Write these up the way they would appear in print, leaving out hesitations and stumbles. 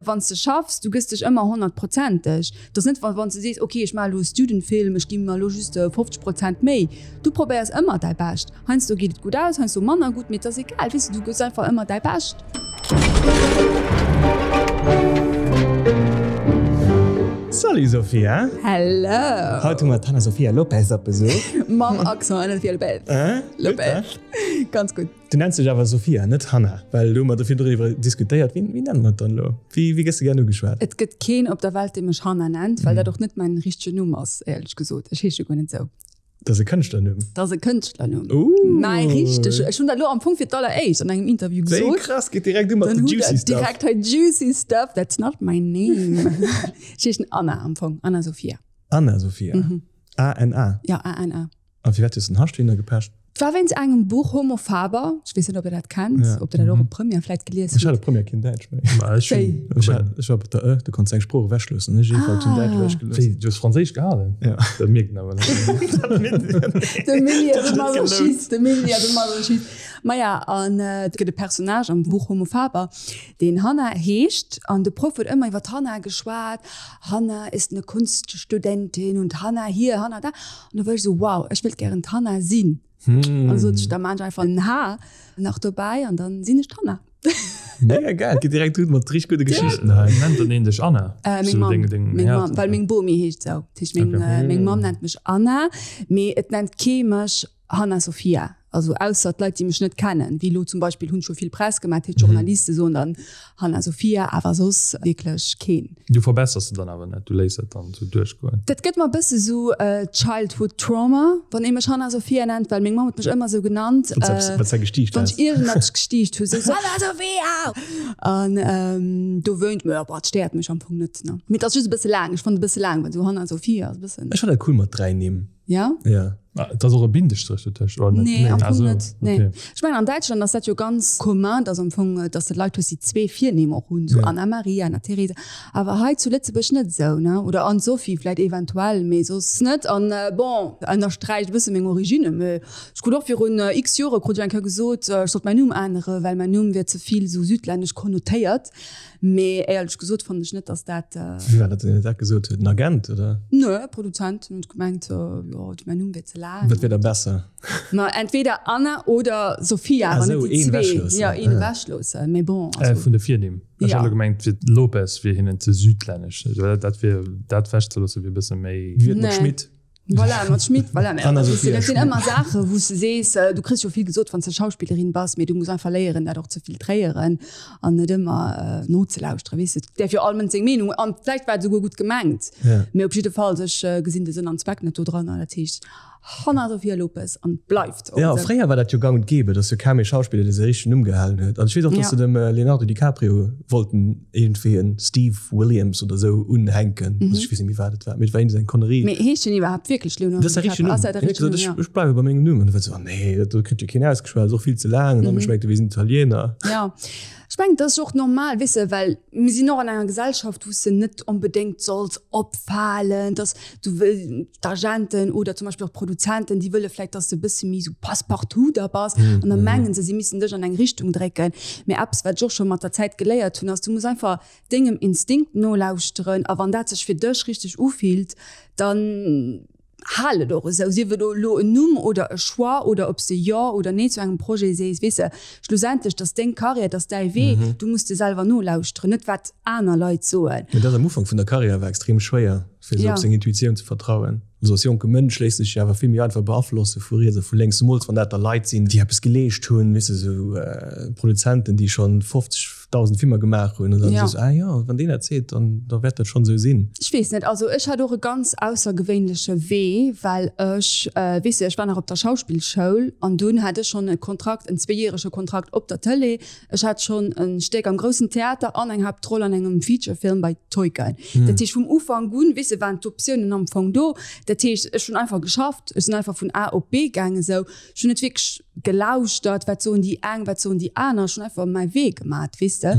Wann s de schaffs, du gëss dech ëmmer honnertprozenteg. Et ass net, wa wann s de sees, ok, ech maache elo e Student-Film, ech gi mer elo just 50 Prozent Méi. Du probéiers ëmmer däi Bescht. Heiansdo geet et gutt aus, heiansdo manner gutt, mee et ass egal, weess de, du gëss einfach ëmmer däi Bescht. Salut Sophia! Hello! Haut hu mer d'Hanna Sofia Lopez op Besuch. Mam Accent, Hanna Sofia Lopez. Lopez. Ganz gutt. Du nenns dech awer Sophia, net Hanna, well do hu mer do virdru driwwer diskutéiert. Wéi, wéi nenne mer et dann elo? Wéi, wéi gëss de gären ugeschwat? Et gëtt keen op der Welt, dee mech Hanna nennt, well dat och net mäin richtegen Numm ass, éierlech gesot. Ech heesche guer net esou. Dat ass e Kënschtlernumm? Dat ass e Kënschtlernumm. Ooh! Mäi richtege, ech hunn dat elo am Fong fir d'alleréischt an engem Interview gesot. Wéi krass, geet direkt u mat de juicy stuff. Direkt hei juicy stuff, that's not my name. Ech heeschen Anna am Fong, Anna Sophia. Anna Sophia? A-N-A? Jo, A-N-A. A firwat hues de den Hascht dohinner gepecht? Et war wéinst engem Buch, Homo Faber. Ech weess net, ob der dat kennt, ja. ob der dat och op Première vläit gelies hutt. Ech hat op Première keen Däitsch méi. Ma ech hun, ech hat, ech war op der Ë, du konns eng Sprooch ewechloossen. Ech jedenfalls hun Däitsch ewechgelooss. Wéi, du hues Franséisch gehalen? Ja. Dat mierkt een awer net. De Mili ass e Masochist, de Mili ass e Masochist. Maja, an et gëtt e Personnage am Buch Homo Faber, deen Hanna heescht. An de Proff huet ëmmer iwwer d'Hanna geschwat. Hanna ist eine Kunststudentin und Hanna hier, Hanna da. An da war ech esou, wow, ech wëllt gären d'Hanna sinn. An sot ech, da maan ech einfach en H nach dobäi an dann sinn ech d'Hanna. Mega geil, geet direkt un mat richteg gudde Geschichten hei. Nennt dann een dech Anna? Meng Mamm, meng Mamm, well meng Bomi heescht esou. Dat heescht, meng Mamm nennt mech Anna, mee et nennt kee mech Hanna Sofia, also ausser d'Leit déi mech net kennen, wéi elo zum Beispill, hunn scho vill Press gemaach, dat heescht d'Journaliste soen dann Hanna Sofia, awer soss wierklech keen. Du verbessers se dann awer net, du léiss dat dann esou duerchgoen? Dat gëtt mer e bësse sou Childhood Trauma, wann ee mech Hanna Sofia nennt, well meng Mamm huet mech ëmmer esou genannt, Wann s de gestiicht wann ech iergendeppes gestiicht hu, sou Hanna Sofia! An dowéint, ma et stéiert mech am Fong net, ne. Mee et ass just e bësse laang, ech fannen et e bësse laang, well sou Hanna Sofia ass e bëssen. Ech fannen dat cool mat 3 Nimm. Ja? Ja. Et ass och e Bindestréch dotëscht, oder net? Nee, am Fong net. Nee. Okay. Ech mengen, an Däitschland ass dat jo ganz commun, dass am Fong, dass de Leit hues, déi zwee Virnimm och hunn, sou Anna Maria, Anna Theresa. Awer hei zu Lëtzebuerg net esou, ne? Oder Anne-Sophie vläit eventuell, mee soss net. An bon, ënnersträicht e bësse meng Origine, mee ech krut och virun x Jore krut ech eng Kéier gesot, ech sollt mäin Numm ännere, well mäin Numm wier ze vill sou südlännesch konnotéiert. Mee éierlech gesot fannen ech net, dass dat. Wie war dat, deen dat gesot huet? En Agent, oder? Nö, e Produzent. En huet gemengt, jo, mäin Numm wier ze laang. Wat wier da besser? Ma entweder Anna oder Sophia, awer net déi zwee. Jo, een ewechloossen. Mee bon, also. Vun de Virnimm. Ech hat elo gemengt, fir Lopez wier hinnen ze südlännesch. Dat wier, dat ewechzeloosse wier e bësse méi. Wéi wier et mat Schmit? Voilà, mat Schmitt, voilà. Mä dat sinn ëmmer Saachen, wou s de sees, du kriss jo vill gesot, wann s de Schauspillerin bass, mee du muss einfach léieren, dat och ze filtréieren an net ëmmer nozelauschteren, weess de. Et däerf jo all Mënsch seng Meenung hunn an vläicht war et esouguer gutt gemengt, mee op jidde Falls, ech gesinn de Sënn an Zweck net do dran an dat heescht Hanna Sofia Lopes an et bleift och esou. Jo, fréier war dat jo gang und gäbe, dass jo kaum ee Schauspiller dee säi richtegen Numm gehalen huet. An ech weess och, dass se dem Leonardo DiCaprio wollten iergendwéi en Steve Williams oder sou unhänken. Also ech weess net méi wat et war, mee et war iergend eng Connerie. Mee heescht deen iwwerhaapt wierklech Leonardo Dat ass säi richtegen Numm. Ass dat de richtegen Numm? Ja. Ech bleiwe bei mengem Numm. An du war sou, oh nee, dat do kritt jo keen ausgeschwat, ass och vill ze laang. An dann ech mengt, wéi sinn Italiener. Ja, ech mengen, dat ass och normal, weess de, well mir sinn och an enger Gesellschaft, wou s de net onbedéngt solls opfalen, dass du wëll d'Agenten oder zum Beispill och d'Produzenten, déi wëlle vläicht, dass de e bësse méi sou Passe-partout da bass an da mengen se, si missten dech an eng Richtung drécken. Mee eppes, wat ech och scho mat der Zäit geléiert hunn, ass, du muss einfach dengem Instinkt nolauschteren a wann dat sech fir dech richteg ufillt, dann hal et och esou. Sief et elo en Numm oder e Choix oder ob s de Jo oder Nee zu engem Projet sees, weess de, schlussendlech, dat ass deng Karriär, dat ass däi Wee, du muss dir selwer nolauschteren, net wat aner Leit soen. Mee dat am Ufank vun der Karriär war extrem schwéier. fir esou op seng Intuitioun ze vertrauen. Also als jonke Mënsch léisst sech jo awer vill méi einfach beaflosse vu riets a vu lénks, zemools wann dat da Leit sinn, déi eppes geleescht hunn, weess de, esou Produzenten, déi schonn 50.000 Filmer gemaach hunn, an dann sees du, ah jo, wann deen dat seet, dann da wäert dat schonn esou sinn. Ech weess net, also ech hat och e ganz aussergewéinleche Wee, well ech, weess de, ech war nach op der Schauspillschoul an dunn hat ech schonn e Kontrakt, en zweejärege Kontrakt op der Tëlee, Ech hat schonn e Stéck am groussen Theater an eng Haaptroll an engem Feature-Film bei Teuken. Dat heescht, vum Ufank un, weess de, waren d'Optiounen am Fong do. Dat heescht, ech hunn einfach geschafft, ech sinn einfach vun A op B gaangen esou. Ech hunn net wierklech gelauschtert, wat soen déi eng, wat soen déi aner. Ech hunn einfach mäi Wee gemat, weess de. de.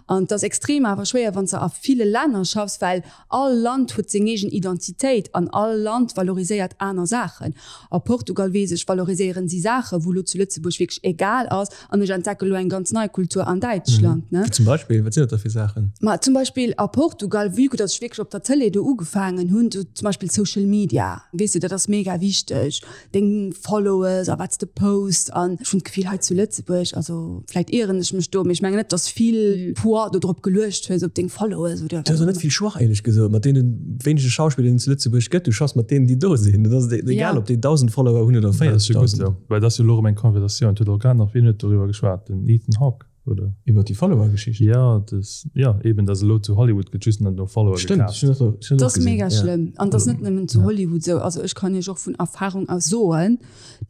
An et ass extrem awer schwéier, wann s de a ville Länner schaffs, well all Land huet seng eegen Identitéit an all Land valoriséiert aner Saachen. A Portugal, weess ech, valoriséieren si Saachen, wou lo zu Lëtzebuerg wierklech egal ass. An ech entdecke lo eng ganz nei Kultur an Däitschland, ne. Wéi zum Beispill? Wat sinn dat da fir Saachen? Ma zum Beispill a Portugal, vue que dass ech wierklech op der Tëlee do ugefaangen hunn, do zum Beispill Social Media, weess de, dat ass mega wichteg. Deng Followers a wat s de posts an ech hunn d'Gefill hei zu Lëtzebuerg, also vläit ieren ech mech do, mee ech mengen net, dass vill Poids do drop geluecht hues op deng Followers oder Du hues och net vill Choix éierlech gesot, mat deene wéinege Schauspiller déi et zu Lëtzebuerg gëtt. Du schaffs mat deenen déi do sinn. Et ass egal ob déi 1.000 Follower hunn oder 40.000. Dat ass jo gutt esou, well et ass jo elo erëm eng Conversatioun, et huet och grad nach, wien huet doriwwer geschwat, den Ethan Hawke? oder? Iwwer déi Follower-Geschicht? Ja, das, ja, eben, dass elo zu Hollywood gëtt just nach no Follower Stimmt, gecast. ech hunn dat, ech hunn dat Dat och ass gesinn, mega ja. schlëmm. An dat ass net nëmmen zu Hollywood esou. Also ech kann Iech och vun Erfahrung aus soen,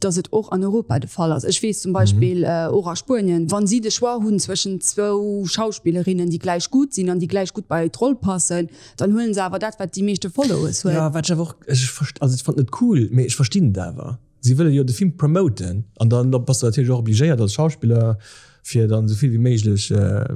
dass et och an Europa de Fall ass. Ech weess zum Beispill och a Spuenien, wann si de Choix hunn zwëschen zwou Schauspillerinnen, déi gläich gutt sinn an déi gläich gutt bei d'Roll passen, dann huelen se awer dat, wat déi meeschte Followers huet. Ja, wat ech awer och, ech verst-, also ech fannen et cool, mee ech verstinn et awer. Si wëlle jo de Film promoten an dann bass de natierlech och obligéiert als Schauspiller fir dann esou vill wéi méiglech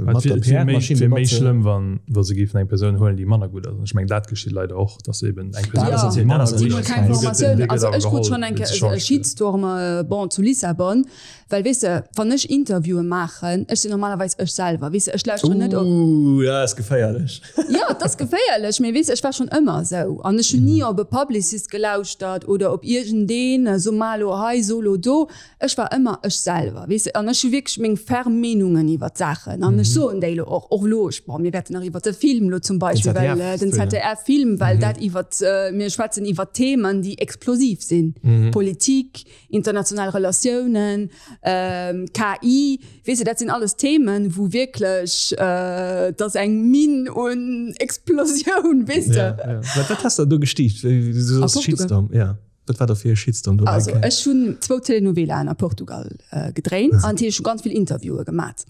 mat der PR-Maschinn do matze. Et wier méi schlëmm wann wa se géifen eng Persoun huelen déi manner gutt ass. An ech mengen dat geschitt leider och, datt se eben eng Persoun huelen déi manner gutt ass. Keng Formatioun. Also ech krut schonn eng Kéier e Shitstorm, bon zu Lissabon, well weess de wann ech Interviewe maachen, ech sinn normalerweis ech selwer, weess de, ech lauschteren net op. Ooh dat ass geféierlech. Jo, et ass geféierlech, mee weess, ech war schonn ëmmer esou an ech hunn ni op e Publicist gelauschtert oder op iergendeen, so mal lo hei, so lo do. Ech war ëmmer ech selwer, weess de, an ech hu wierklech meng ferm Meenungen iwwert d'Saachen an ech soen déi elo och, och elo, ech, bon, mir wäerten nach iwwert de Film elo zum Beispill, well den ZDF-Film, well dat iwwert, mir schwätzen iwwert Themen, déi explosiv sinn, Politik, international Relatiounen, KI, weess de, dat sinn alles Themen, wou wierklech, et ass eng Minn un Explosioun, weess de. Ja, ja. Wat, wat has de do gestiicht? Wéi, du A soss Portugal? Shitstorm, ja. Wat war da fir e Shitstorm do? Also, ech hunn zwou Telenovelaen a Portugal gedréint an natierlech hu ganz vill Interviewe gemat.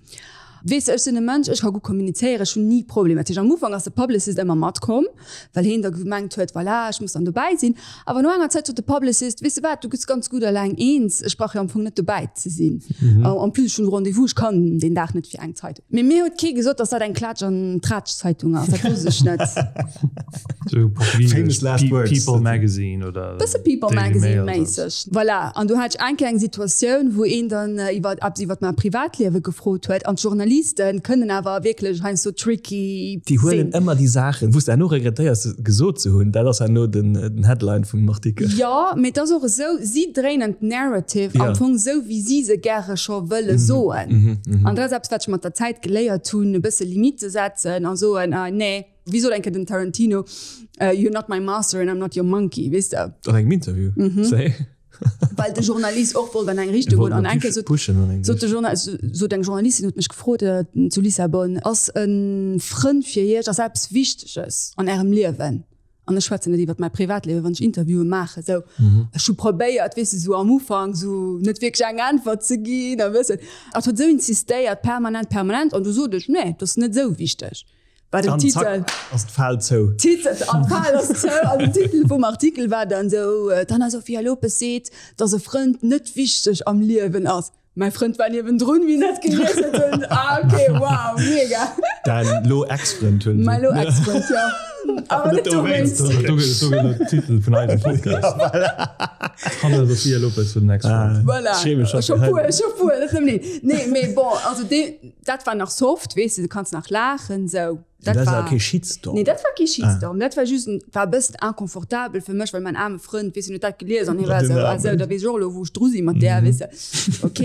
Weess de, ech sinn e Mënsch, ech ka gutt kommunizéieren, ech hunn ni Problemer. Dat heescht, am Ufank ass de Publicist ëmmer matkomm, well heen da gemengt huet, voilà, ech muss dann dobäi sinn. Awer no enger Zäit sot de Publicist, Weess de wat, du gëss ganz gutt eleng eens, ech brauch jo am Fong net dobäi ze sinn. En plus, ech hunn e Rendez-vous, ech kann deen Dag net fir eng Zeitung. Mee mir huet kee gesot, dass dat eng Klatsch an Tratsch-Zeitung ass, dat wousst ech net. Sou portugisesch Famous last words. People Magazine oder Bësse People Daily Magazine Mail oder méisseg. Voilà, an do hat ech eng Kéier eng Situatioun, wou een dann iwwer eppes iwwer mäi Privatliewe gefrot huet an d'Journaliste kënnen awer wierklech heiansdo tricky Déi huelen sinn. ëmmer déi Saachen, wou s de herno regrettéiers gesot ze hunn, dat ass herno den Headline vum Artikel. Jo, mee et ass och esou, si dréinen d'Narrative am Fong esou, wéi si se gäre scho wëlle soen. An dat ass eppes, wat ech mat der Zäit geléiert hunn, e bësse Limitte setzen a soen, ah nee. Wéi sot eng Kéier den Tarantino, You're not my master and I'm not your monkey, weess de? An engem Interview? Mhm. Well de Journalist och wollt an eng Richtung goen. An eng Kéier sot, sot de Journal, sot eng Journalistin huet mech gefrot zu Lissabon, Ass e Frënd fir Iech, ass eppes Wichteges an Ärem Liewen? An ech schwätzen net iwwert mäi Privatliewen, wann ech Interviewen maachen. Sou, ech hu probéiert, weess de, sou am Ufank sou net wierklech eng Äntwert ze ginn a bëssen. An huet sou insistéiert, permanent, permanent. An du sot ech, Nee, dat ass net sou wichteg. War den An Titel. zack ass d'Fal zou. Titel, an d'Fal ass zou. An den Titel vum Artikel war dann sou, D'Anna Sophia Lopes seet, dass e Frënd net wichteg am Liewen ass. Mäi Frënd war niewendrun, wéi en dat gelies huet, sou, ah ok, wow, mega. Däin lo Ex-Frënd huet. Mäi lo Ex-Frënd, jo. Awer net dowéinst. Do gëtt et den Titel vun eisem Podcast. Ja, voilà. D'Anna Sophia Lopes huet en Ex-Frënd. Voilà. Schäme scho Scho fir puer, scho puer, dat nëmmen een. Nee, mee bon, also dee. Dat war nach soft, weess de, du kanns nach laachen, sou. Dat war awer kee Shitstorm. Nee, dat war kee Shitstorm. Dat war just, war e bëssen inconfortabel fir mech, well mäin aarme Frënd, weess de, huet dat gelies an hie war esou, ah sou, da weess ech och elo, wou ech dru si mat där, weess de. Ok.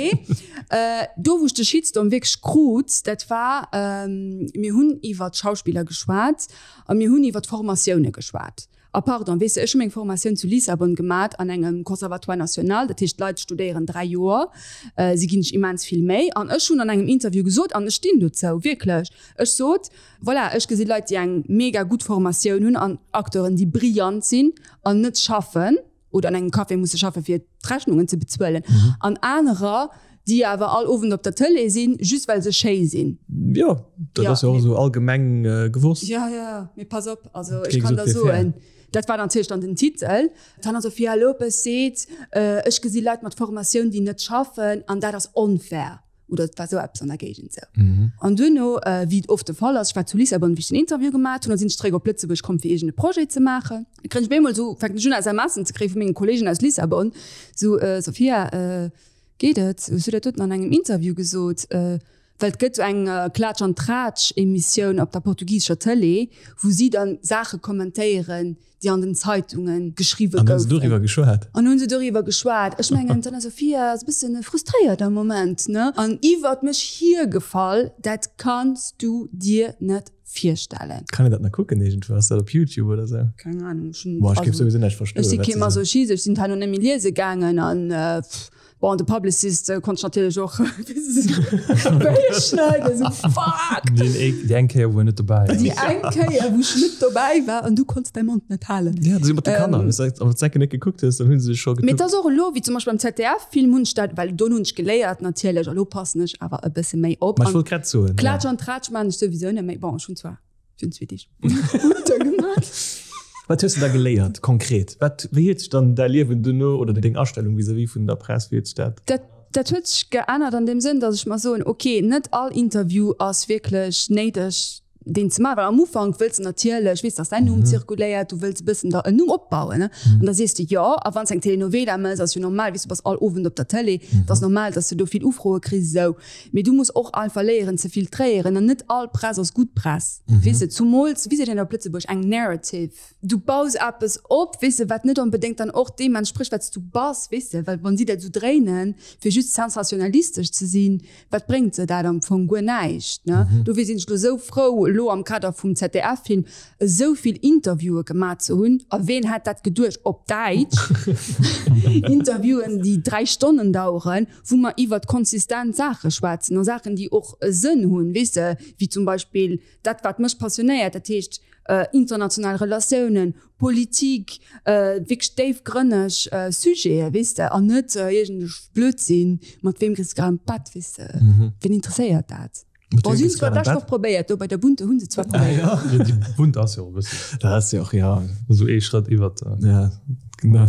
Do, wou ech de Shitstorm wierklech krut, dat war, mir hunn iwwer d'Schauspiller geschwat a mir hunn iwwer d'Formatioune geschwat. A pardon, weess de, ech hu meng Formatioun zu Lissabon gemat an engem Conservatoire national, dat heescht d'Leit studéieren 3 Joer, si ginn sech immens vill Méi. An ech hunn an engem Interview gesot, an ech stinn dozou, wierklech, ech sot, voilà, ech gesi Leit, déi eng mega gutt Formatioun hunn an Acteuren, déi brillant sinn an net schaffen, oder an engem Café musse schaffe fir d'Rechnungen ze bezuelen, an anerer, déi awer all Owend op der Tëlee sinn, just well se schéi sinn. Jo, dat ass jo och esou allgemeng gewosst. Jo, jo, mee pass op, also ech kann der soen, dat war natierlech dann den Titel, d'Anna Sofia Lopes seet, ech gesi Leit mat Formatioun, déi net schaffen, an dat ass onfair. Oder et war esou eppes an der Géigend esou. An duerno, wéi et oft de Fall ass, ech war zu Lissabon, wéi ech den Interview gemat hunn, da sinn ech zeréck op Lëtzebuerg komm fir iergend e Projet ze maachen. Da kréien ech op eemol esou, fänken ech un SMSen ze kréie vu mengen Kollegen aus Lissabon, esou, Sophia, geet et? Hues du dat doten an engem Interview gesot? Well et gëtt esou eng Klatsch an Tratsch Emissioun op der portugisescher Tëlee, wou si dann Saache kommentéieren, déi an den Zeitunge geschriwwe goufen. An hunn se doriwwer geschwat? An hunn se doriwwer geschwat. Ech mengen, d'Anna Sophia ass e bësse frustréiert am Moment, ne? An iwwert mech hiergefall, dat kanns du dir net virstellen. Kann een dat nach kucken iergendwou? Ass dat op YouTube oder sou? Keng Ahnung. Ech hunn, Boah, ech géif souwisou näischt verstoen, ech si wat kee se soen. Masochist, ech sinn d'hei no net méi liese gaangen an pff. Bon, de Publicist konnt ech natierlech och schneiden, so fuck! Déi eng Kéier, wou en net dobäi war. Déi eng Kéier, wou ech net dobäi war an du konns däi Mond net halen. Ja, dat ass wéi mat de Kanner, wéi s de op d'Säcke net gekuckt hues, dann hu se sech scho getuckt. Mee et ass och elo, wéi zum Beispill beim ZDF-Film hunn ech dat, well do hunn ech geléiert natierlech, elo passen ech awer e bësse méi op. Ma ech wollt grad soen, ja. Klatsch an Tratsch maachen ech souwisou net méi. Bon, ech hunn zwar. Fir zwee Deeg untergemaat. Wat hues de da geléiert, konkret? Wat, wéi huet sech dann däi Liewen duerno oder deng Astellung vis-à-vis vun der Press, wéi huet sech dat. Dat, dat huet sech geännert an deem Sënn, datt ech mer soen, ok, net all Interview ass wierklech néideg, deen ze maachen. Well am Ufank wëlls de natierlech, weess, datt däin Numm zirkuléiert, du wëlls e bëssen der en Numm opbauen, ne? An da sees de jo. A wann s de eng Telenovela méchs, ass jo normal, weess, du bass all Owend op der Tëlee, et ass normal, datt s de do vill Ufroe kriss esou. Mee du muss och einfach léieren ze filtréieren an net all Press ass gutt Press, weess de. Zumools, wéi seet een op Lëtzebuerg, eng Narrative. Du baus eppes op, weess de, wat net onbedéngt dann och deem entsprécht, wat s du bass, weess de. Well wann si dat esou dréinen, fir just sensationalistesch ze sinn, wat bréngt se dat am Fong? Guer näischt, ne. Dofir sinn ech elo esou frou, elo am Kader vum ZDF-Film esou vill Interviewe gemaach ze hunn. A ween hätt dat geduecht, op Däitsch Interviewen, déi 3 Stonnen daueren. wou mer iwwert konsistent Saache schwätzen a Saachen, déi och e Sënn hunn, weess de, wéi zum Beispill dat, wat mech passionéiert, dat heescht international Relatiounen, Politik, wierklech déifgrënneg Sujete, weess de, an net iergend e Blödsinn, mat weem kriss de grad an d'Bett, weess de, wien interesséiert dat? Bon, si hunn zwar d'lescht Woch probéiert, do bei der Bunte hu se zwar probéiert. Ah, ja. Déi Bunte ass jo och e bëssen. Dat ass jo och, ja. Esou ee Schrëtt iwwert. Ja, genau.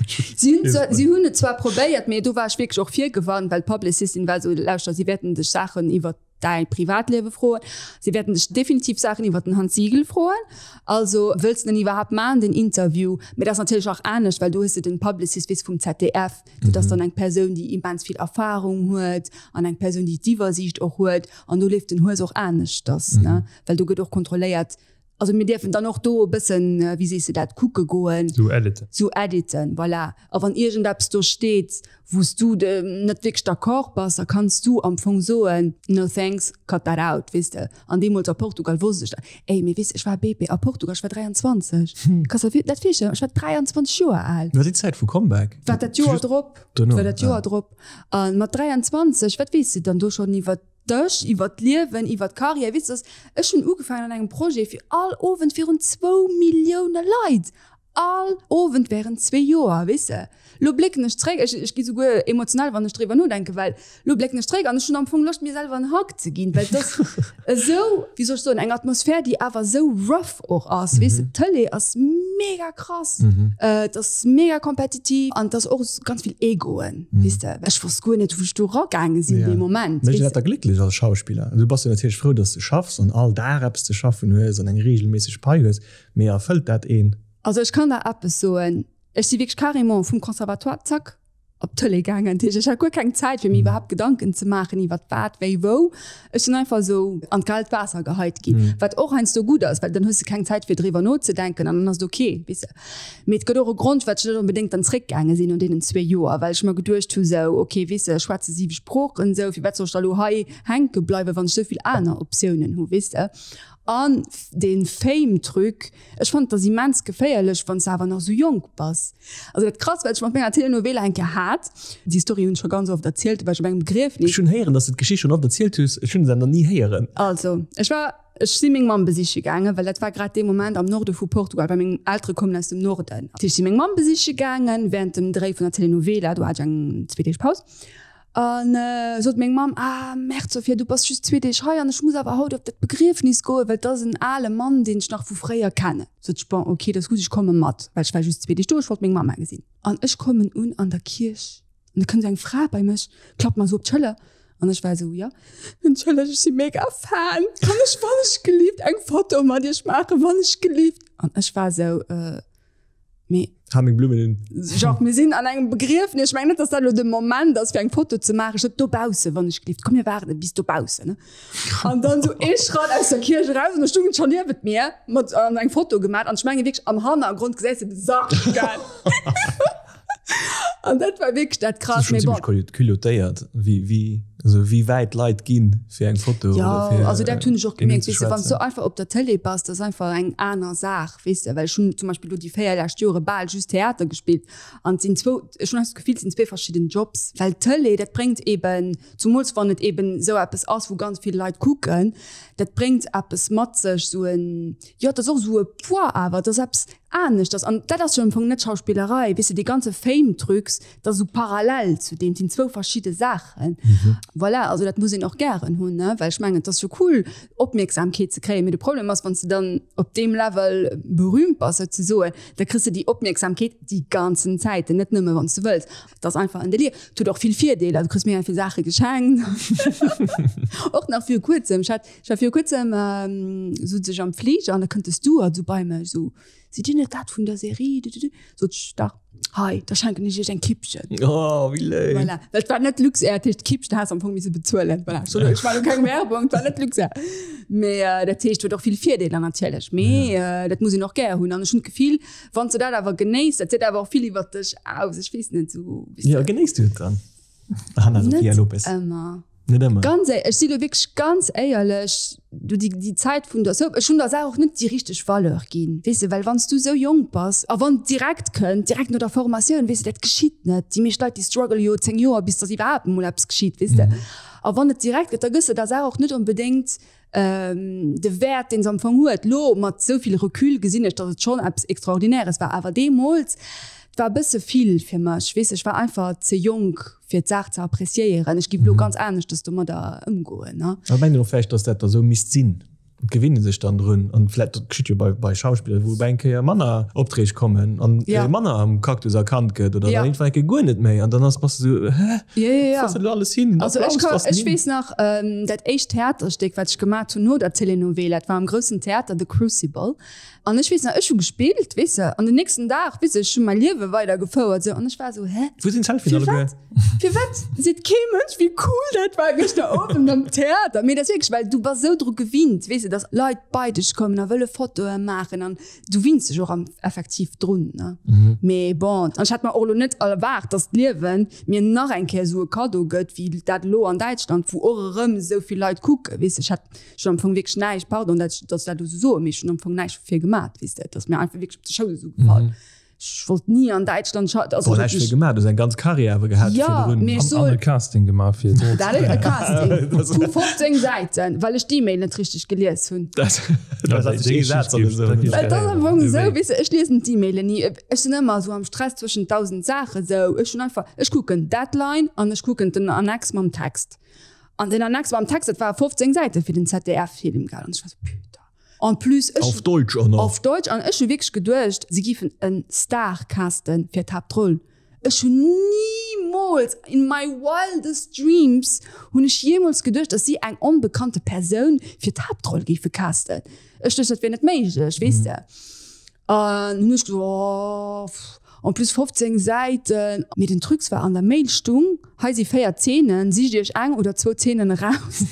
Si hunn zwar, si hunn et zwar probéiert, mee do war ech wierklech och virgewarnt, well d'Publicistin war esou, Lauschter, si wäerten dech Saachen iwwert däi Privatliewe froen, si wäerten dech definitiv Saachen iwwert den Hans Siegel froen, also wëlls de den iwwerhaapt maachen, den Interview? Mee dat ass natierlech och anescht, well do hues de den Publicist, weess, vum ZDF. Dat ass dann eng Persoun, déi immens vill Erfahrung huet an eng Persoun, déi d'Iwwersiicht och huet. An do leeft den Hues och aneschters, ne? Well do gëtt och kontrolléiert. Also mir dierfen dann och do e bëssen, wéi sees de dat, kucke goen. Sou editen. Sou editen, voilà. A wann iergendeppes do steet, wou s du net wierklech d'accord bass, da kanns du am Fong soen, no thanks, cut that out, weess de. An deemools a Portugal wosst ech dat. Ey, mee weess, ech war BP a Portugal, ech war 23. Kanns der dat virstellen? Ech war 23 Joer al. War déi Zäit vu Comeback? War dat Joer drop. Duerno, war dat Joer drop. A mat 23, wat weess de dann do schonn iwwer dech, iwwer d'Liewen, iwwer d'Carrière? Weess de, ech hunn ugefaangen an engem Projet fir all Owend virun zwou Millioune Leit All Owend während zwee Joer, weess de. Lo blécken ech zréck, ech, ech gi souguer emotional, wann ech driwwer nodenken, well lo blécken ech zréck an ech hunn am Fong Loscht, mir selwer en Hug ze ginn, well et ass esou, wéi soll ech soen, eng Atmosphär, déi awer esou rough och ass, weess de. D'Tëlee ass mega krass, et ass mega kompetitiv an et ass och ganz vill Egoen, weess de. Ech wosst guer net, wou ech do eragaange sinn dee Moment, Mécht een dat da glécklech als Schauspiller? Du bass jo natierlech frou, dass de schaffs an all Dag eppes ze schaffen hues an eng reegelméisseg Pai hues, Mee erfëllt dat een? Also ech kann der eppes soen, ech si wierklech carrément vum Conservatoire zack op d'Tëlee gaangen. Dat heescht, ech hat guer keng Zäit fir mir iwwerhaapt Gedanken ze maachen iwwert wat, wéi, wou. Ech sinn einfach esou an d'kaalt Waasser geheit ginn, wat och heiansdo gutt ass, well dann hues de keng Zäit fir driwwer nozedenken an dann ass et ok, weess de. Mee et gëtt och e Grond firwat ech net onbedéngt dann zréckgaange sinn no deenen zwee Joer, well ech mer geduecht hu sou, ok, weess de, ech schwätze siwe Sproochen esou, firwat soll ech da lo hei hänke bleiwen, wann ech esou vill aner Optiounen hu, weess de. An deen Fame Truc, ech fannen et ass immens geféierlech wanns de awer nach sou jonk bass. Also dat krasst wat ech mat menger Telenovela eng Kéier hat, déi Story hunn ech scho ganz oft erzielt, do war ech op engem Begriefnis. Ech hunn héieren dass de d'Geschicht schonn oft erzielt hues, ech hunn se awer nach ni héieren. Also ech war, ech si meng Mamm besiche gaangen, well dat war grad dee Moment am Norde vu Portugal, well meng Eltere kommen aus dem Norden. Dat heescht ech si meng Mamm besiche gaangen während dem Dréi vun der Telenovela, do hat ech eng zwee Deeg Paus. An sot meng Mamm, Ah, Merde, Sophia, du bass just zwee Deeg hei an ech muss awer haut op dat Begriefnis goen, well 't ass en ale Mann, deen ech nach vu fréier kennen. Sot ech, Bon, ok, dat ass gutt, ech komme mat, well ech war just zwee Deeg do, ech wollt meng Mamma gesinn. An ech kommen un an der Kierch. An da kënnt esou eng Fra bei mech, klappt mer esou op d'Schëller an ech war esou, jo, entschëllegt, ech si mega Fan, kann ech wann ech gelift eng Foto mat iech maachen, wann ech gelift? An ech war esou, äh, mee. Hal meng Blummen un. Genre, mir sinn an engem Begriefnis, ech mengen net, dass dat elo de Moment ass fir eng Foto ze maachen, ech sot, dobausse wann ech gelift, komm mir waarden bis dobaussen, ne? An dann esou ee Schratt aus der Kierch eraus an da stoung en scho niewent mir mat an eng Foto gemaach an ech menge wierklech am Hannergrond gesäis de de Sarg, gell? An dat war wierklech dat krass. Mee bon. Culottéiert, wéi, wéi, also wéi wäit Leit ginn fir eng Foto ja, oder fir also dat hunn ech och gemierkt, weess de, wann s du einfach op der Tëlee bass, dat ass einfach eng aner Saach, weess de, well ech hunn zum Beispill elo déi 4 lescht Jore bal just Theater gespillt an et sinn zwou, ech hunn einfach d'Gefill, et sinn zwee verschidden Jobs, well d'Tëlee, dat bréngt eben, zumools wann et eben esou eppes ass, wou ganz vill Leit kucken, dat bréngt eppes mat sech, esou en, jo, et ass och esou e Poids awer, et ass eppes aneschters an dat ass jo am Fong net Schauspillerei, weess de, dee ganze Fame-Trucs, dat ass esou parallel zu deem, et sinn zwou verschidde Saachen. Voilà, also dat muss een och gären hunn, ne, well ech mengen, et ass jo cool, Opmierksamkeet ze kréien, mee de Problem ass, wann s de dann op deem Level berühmt bass souzesoen, da kriss de déi Opmierksamkeet déi ganzen Zäiten, net nëmme wann s de wëlls. Et ass einfach en Délire. Et huet och vill Virdeeler, du kriss mega vill Saache geschenkt. Och nach viru kuerzem, ech hat Ech war viru kuerzem sot ech am Fliger an da kënnt de Steward esou bei mech esou, Sidd Dir net dat vun der Serie? Dududü. Sot ech, Dach. Hei, da schenken ech Iech eng Kippchen. Oh, wéi léif. Voilà. Well et war net Luxair, dat heescht d'Kippchen has am Fong misse bezuelen. Voilà. Ech soen, ech maache keng Werbung, et war net Luxair. Mee dat heescht, huet och vill Virdeeler natierlech. Mee dat muss een och gär hunn. An ech hunn d'Gefill, wann s de dat awer genéiss, dat seet awer och vill iwwert dech aus. Ech weess net, esou, wéi s de. Jo, genéiss du et dann? Hanna Sophia Lopez. Ëmmer. Net ëmmer. Ganz éi, ech si lo wierklech ganz éierlech, du déi, déi Zäit vun der Soap, ech hunn der Saach och net déi richteg Valeur ginn, weess de, well wann s du esou jonk bass a wann et direkt kënnt, direkt no der Formatioun, weess de, dat geschitt net. Déi meescht Leit, déi struggele jo 10 Joer, bis datt iwwerhaapt emol eppes geschitt, weess de. A wann et direkt gëtt, da gëss de der Saach och net onbedéngt de Wäert, deen se am Fong huet. Lo mat esou vill Recul gesinn ech, datt et schonn eppes Extraordinäres war, awer deemools, et war e bësse vill fir mech, weess, ech war einfach ze jonk, fir d'Saach ze appreciéieren. Ech giff lo ganz aneschters domadder ëmgoen, ne. Awer mengt Dir och vläicht, datt dat da sou misst sinn? Et gewinne sech dann drun an vläicht, dat geschitt jo bei, bei Schauspiller, wou op eng Kéier manner Opträg kommen an ja. manner am Cactus erkannt gëtt oder ja. dann irgendwann eng Kéier guer net méi an dann ass bass du sou, hä? Ja, ja, ja. Wou ass dat elo alles hin? Also ech ka, ech weess nach, ähm, dat éischt Theaterstéck, wat ech gemat hunn no der Telenovela, dat war am groussen Theater, The Crucible. An ech weess nach, ech hu gespillt, weess de, an den nächsten Dag, weess de, ech hu mäi Liewe weider gefouert, sou, an ech war sou, hä? Wou sinn d'Selfien alleguer? Firwat seet kee Mënsch, wéi cool dat war gëschter Owend am Theater? Mee dat ass wierklech, well du bass sou dru gewinnt, weess de, dass Leit bei dech kommen a wëlle Fotoe maachen an du winns dech och am effektiv drun, ne? Mee bon, an ech hat mer och elo net erwaart, dass d'Liewen mir nach eng Kéier esou e Kaddo gëtt, wéi dat elo an Däitschland, wou och erëm esou vill Leit kucken, weess de. Ech hat ech hunn am Fong wierklech näischt, pardon, dat ech dass ech dat elo esou soen, mee ech hunn am Fong näischt dofir gemat, weess de. Et ass mir einfach wierklech op de Schouss esou gefall. Ech wollt ni an Däitschland scha also Boah, näischt fir gemaach, du hues eng ganz Karriär awer gehat Ja, virdrun. mee ech An, an soen e Casting gemaach fir d'Roll ze Dat e kréien. Casting vu 15 Säiten, well ech d'E-Mail net richteg gelies hunn. Dat dat ass ee Saz oder esou. Et ass am Fong esou, weess de, ech liesen d'E-Mailen ni. Ech sinn ëmmer esou am Stress zwëschent 1.000 Saachen esou. Ech hunn einfach, ech kucken d'Deadline an ech kucken den Annex mam Text. An den Annex mam Text, dat ware 15 Säite fir den ZDF-Film, gell. An ech war esou, Putain. En plus, ech. Auf Deutsch och nach. Auf Deutsch. An ech hu wierklech geduecht, si giffen en Star casten fir d'Haaptroll. Ech hunn nimools, in my wildest dreams, hunn ech jeemools geduecht, dass si eng onbekannte Persoun fir d'Haaptroll géife casten. Ech duecht, dat wier net méiglech, weess de. An hunn ech gesot, oh, pff, en plus 15 Säiten. Mee den Trucs war, an der Mail stung, hei si 4 Zeenen, sicht iech eng oder zwou Zeenen eraus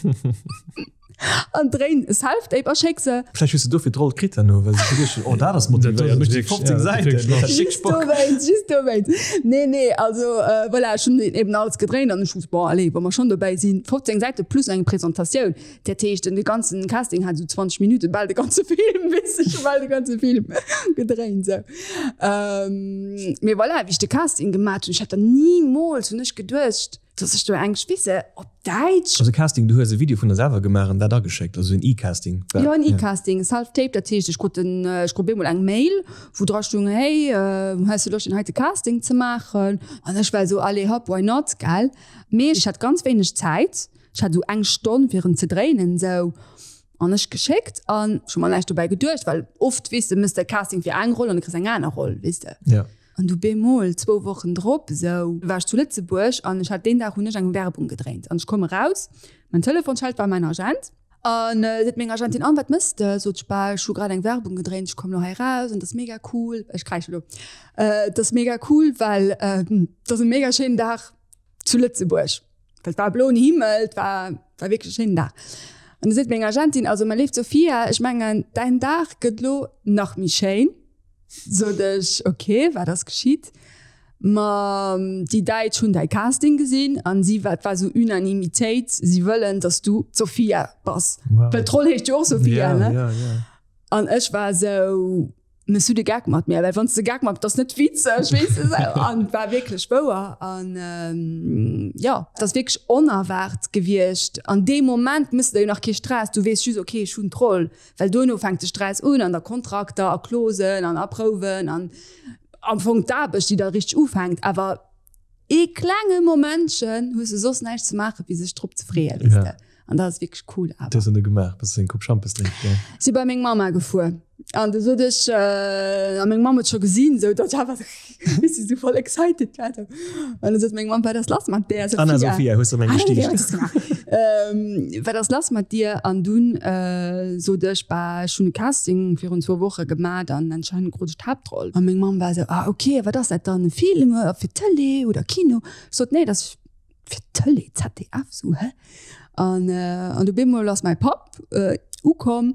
an dréin e Self-Tape a schéck se. Vläicht hues de dofir d'Roll kritt herno, well se geduecht hunn, oh, dat ass motivéiert, mécht déi 15 Säiten, dat hat wierklech Bock. Just dowéinst, just dowéinst. Nee, nee, also voilà, ech hunn eben alles gedréint an ech wosst, bon, allez, wa mer schonn dobäi sinn, 15 Säite plus eng Presentatioun. Dat heescht, de ganzen Casting hat esou 20 Minuten, bal de ganze Film, weess ech, bal de ganze Film gedréint esou. Ähm, mee voilà, wéi ech de Casting gemat hunn, ech hätt der nimools, hunn ech geduecht, dass ech do eng Spisse op Däitsch. Also Casting, du hues e Video vun der selwer gemaach an dat ageschéckt, also en E-Casting? Jo, en E-Casting, Self-Tape, dat heescht, ech krut en, ech krut bemol eng Mail, wou dra stung, hey, häss du Loscht deen heite Casting ze maachen? An ech war esou, allez hop, why not, gell? Mee ech hat ganz wéineg Zäit. Ech hat esou eng Stonn fir en ze dréinen esou an ech geschéckt an ech hu mer näischt dobäi geduecht, well oft weess de mëss de Casting fir eng Roll an du kriss eng aner Roll weess de. Ja. An du bemol, zwou Wochen drop esou, war ech zu Lëtzebuerg an ech hat deen Dag hunn ech eng Werbung gedréint an ech komme raus, mein Telefon schellt, war mäin Agent. An seet meng Agentin, An, wat mëss de? Sot ech, Bah, ech hu grad eng Werbung gedréint, ech kommen elo hei raus an et ass mega cool, ech kräische elo, et ass mega cool, well et ass e mega schéinen Dag zu Lëtzebuerg, well et war bloen Himmel, et war, war wierklech e schéinen Dag. An du seet meng Agentin, Also, mä léift Sophia, ech mengen, däin Dag gëtt elo nach méi schéin. Sot ech, Ok, wat ass geschitt? Ma déi Däitsch hunn däi Casting gesinn an si, et war esou Unanimitéit, si wëllen, datt s du d'Sophia bass. Wow. Well d'Roll heescht jo och Sophia, ne? Ja, ja. An ech war esou, Mëss du de Geck mat mir? Well wann s de Geck mat, dat ass net witzeg, weess de esou. An et war wierklech wouer. An jo, et ass wierklech onerwaart gewiescht. An deem Moment mëss de der jo nach kee Stress, du weess just, ok, ech hunn d'Roll. Well duerno fänkt de Stress un an da Kontrakter a Clausen an Approuven an am Fong d'Aarbecht, déi da richteg ufänkt. Awer ee klenge Momentchen hues de soss näischt ze maachen, wéi sech drop ze freeën, weess de. An dat ass wierklech cool awer. Wat hues de du gemaach? Bass de eng Coupe Schampes drénke gaang? Si bei meng Mamma gefuer an du sot ech, a meng Mamm huet scho gesinn, sou datt ech awer weess de, sou voll excited war. An du sot meng Mamm, wat ass lass mat där, Sophia? Anna Sophia, hues de meng gestiicht? Wat ass lass mat dir? An dunn sot ech, bah, ech hunn e Casting virun zwou Woche gemat an anscheinend krut ech d'Haaptroll. An meng Mamm war esou, ah ok, a wat ass dat dann, e Film fir d'Tëlee oder Kino? Ech sot, nee, dat ass fir d'Tëlee, ZDF, sou, hä? An an du bemol ass mäi Papp ukomm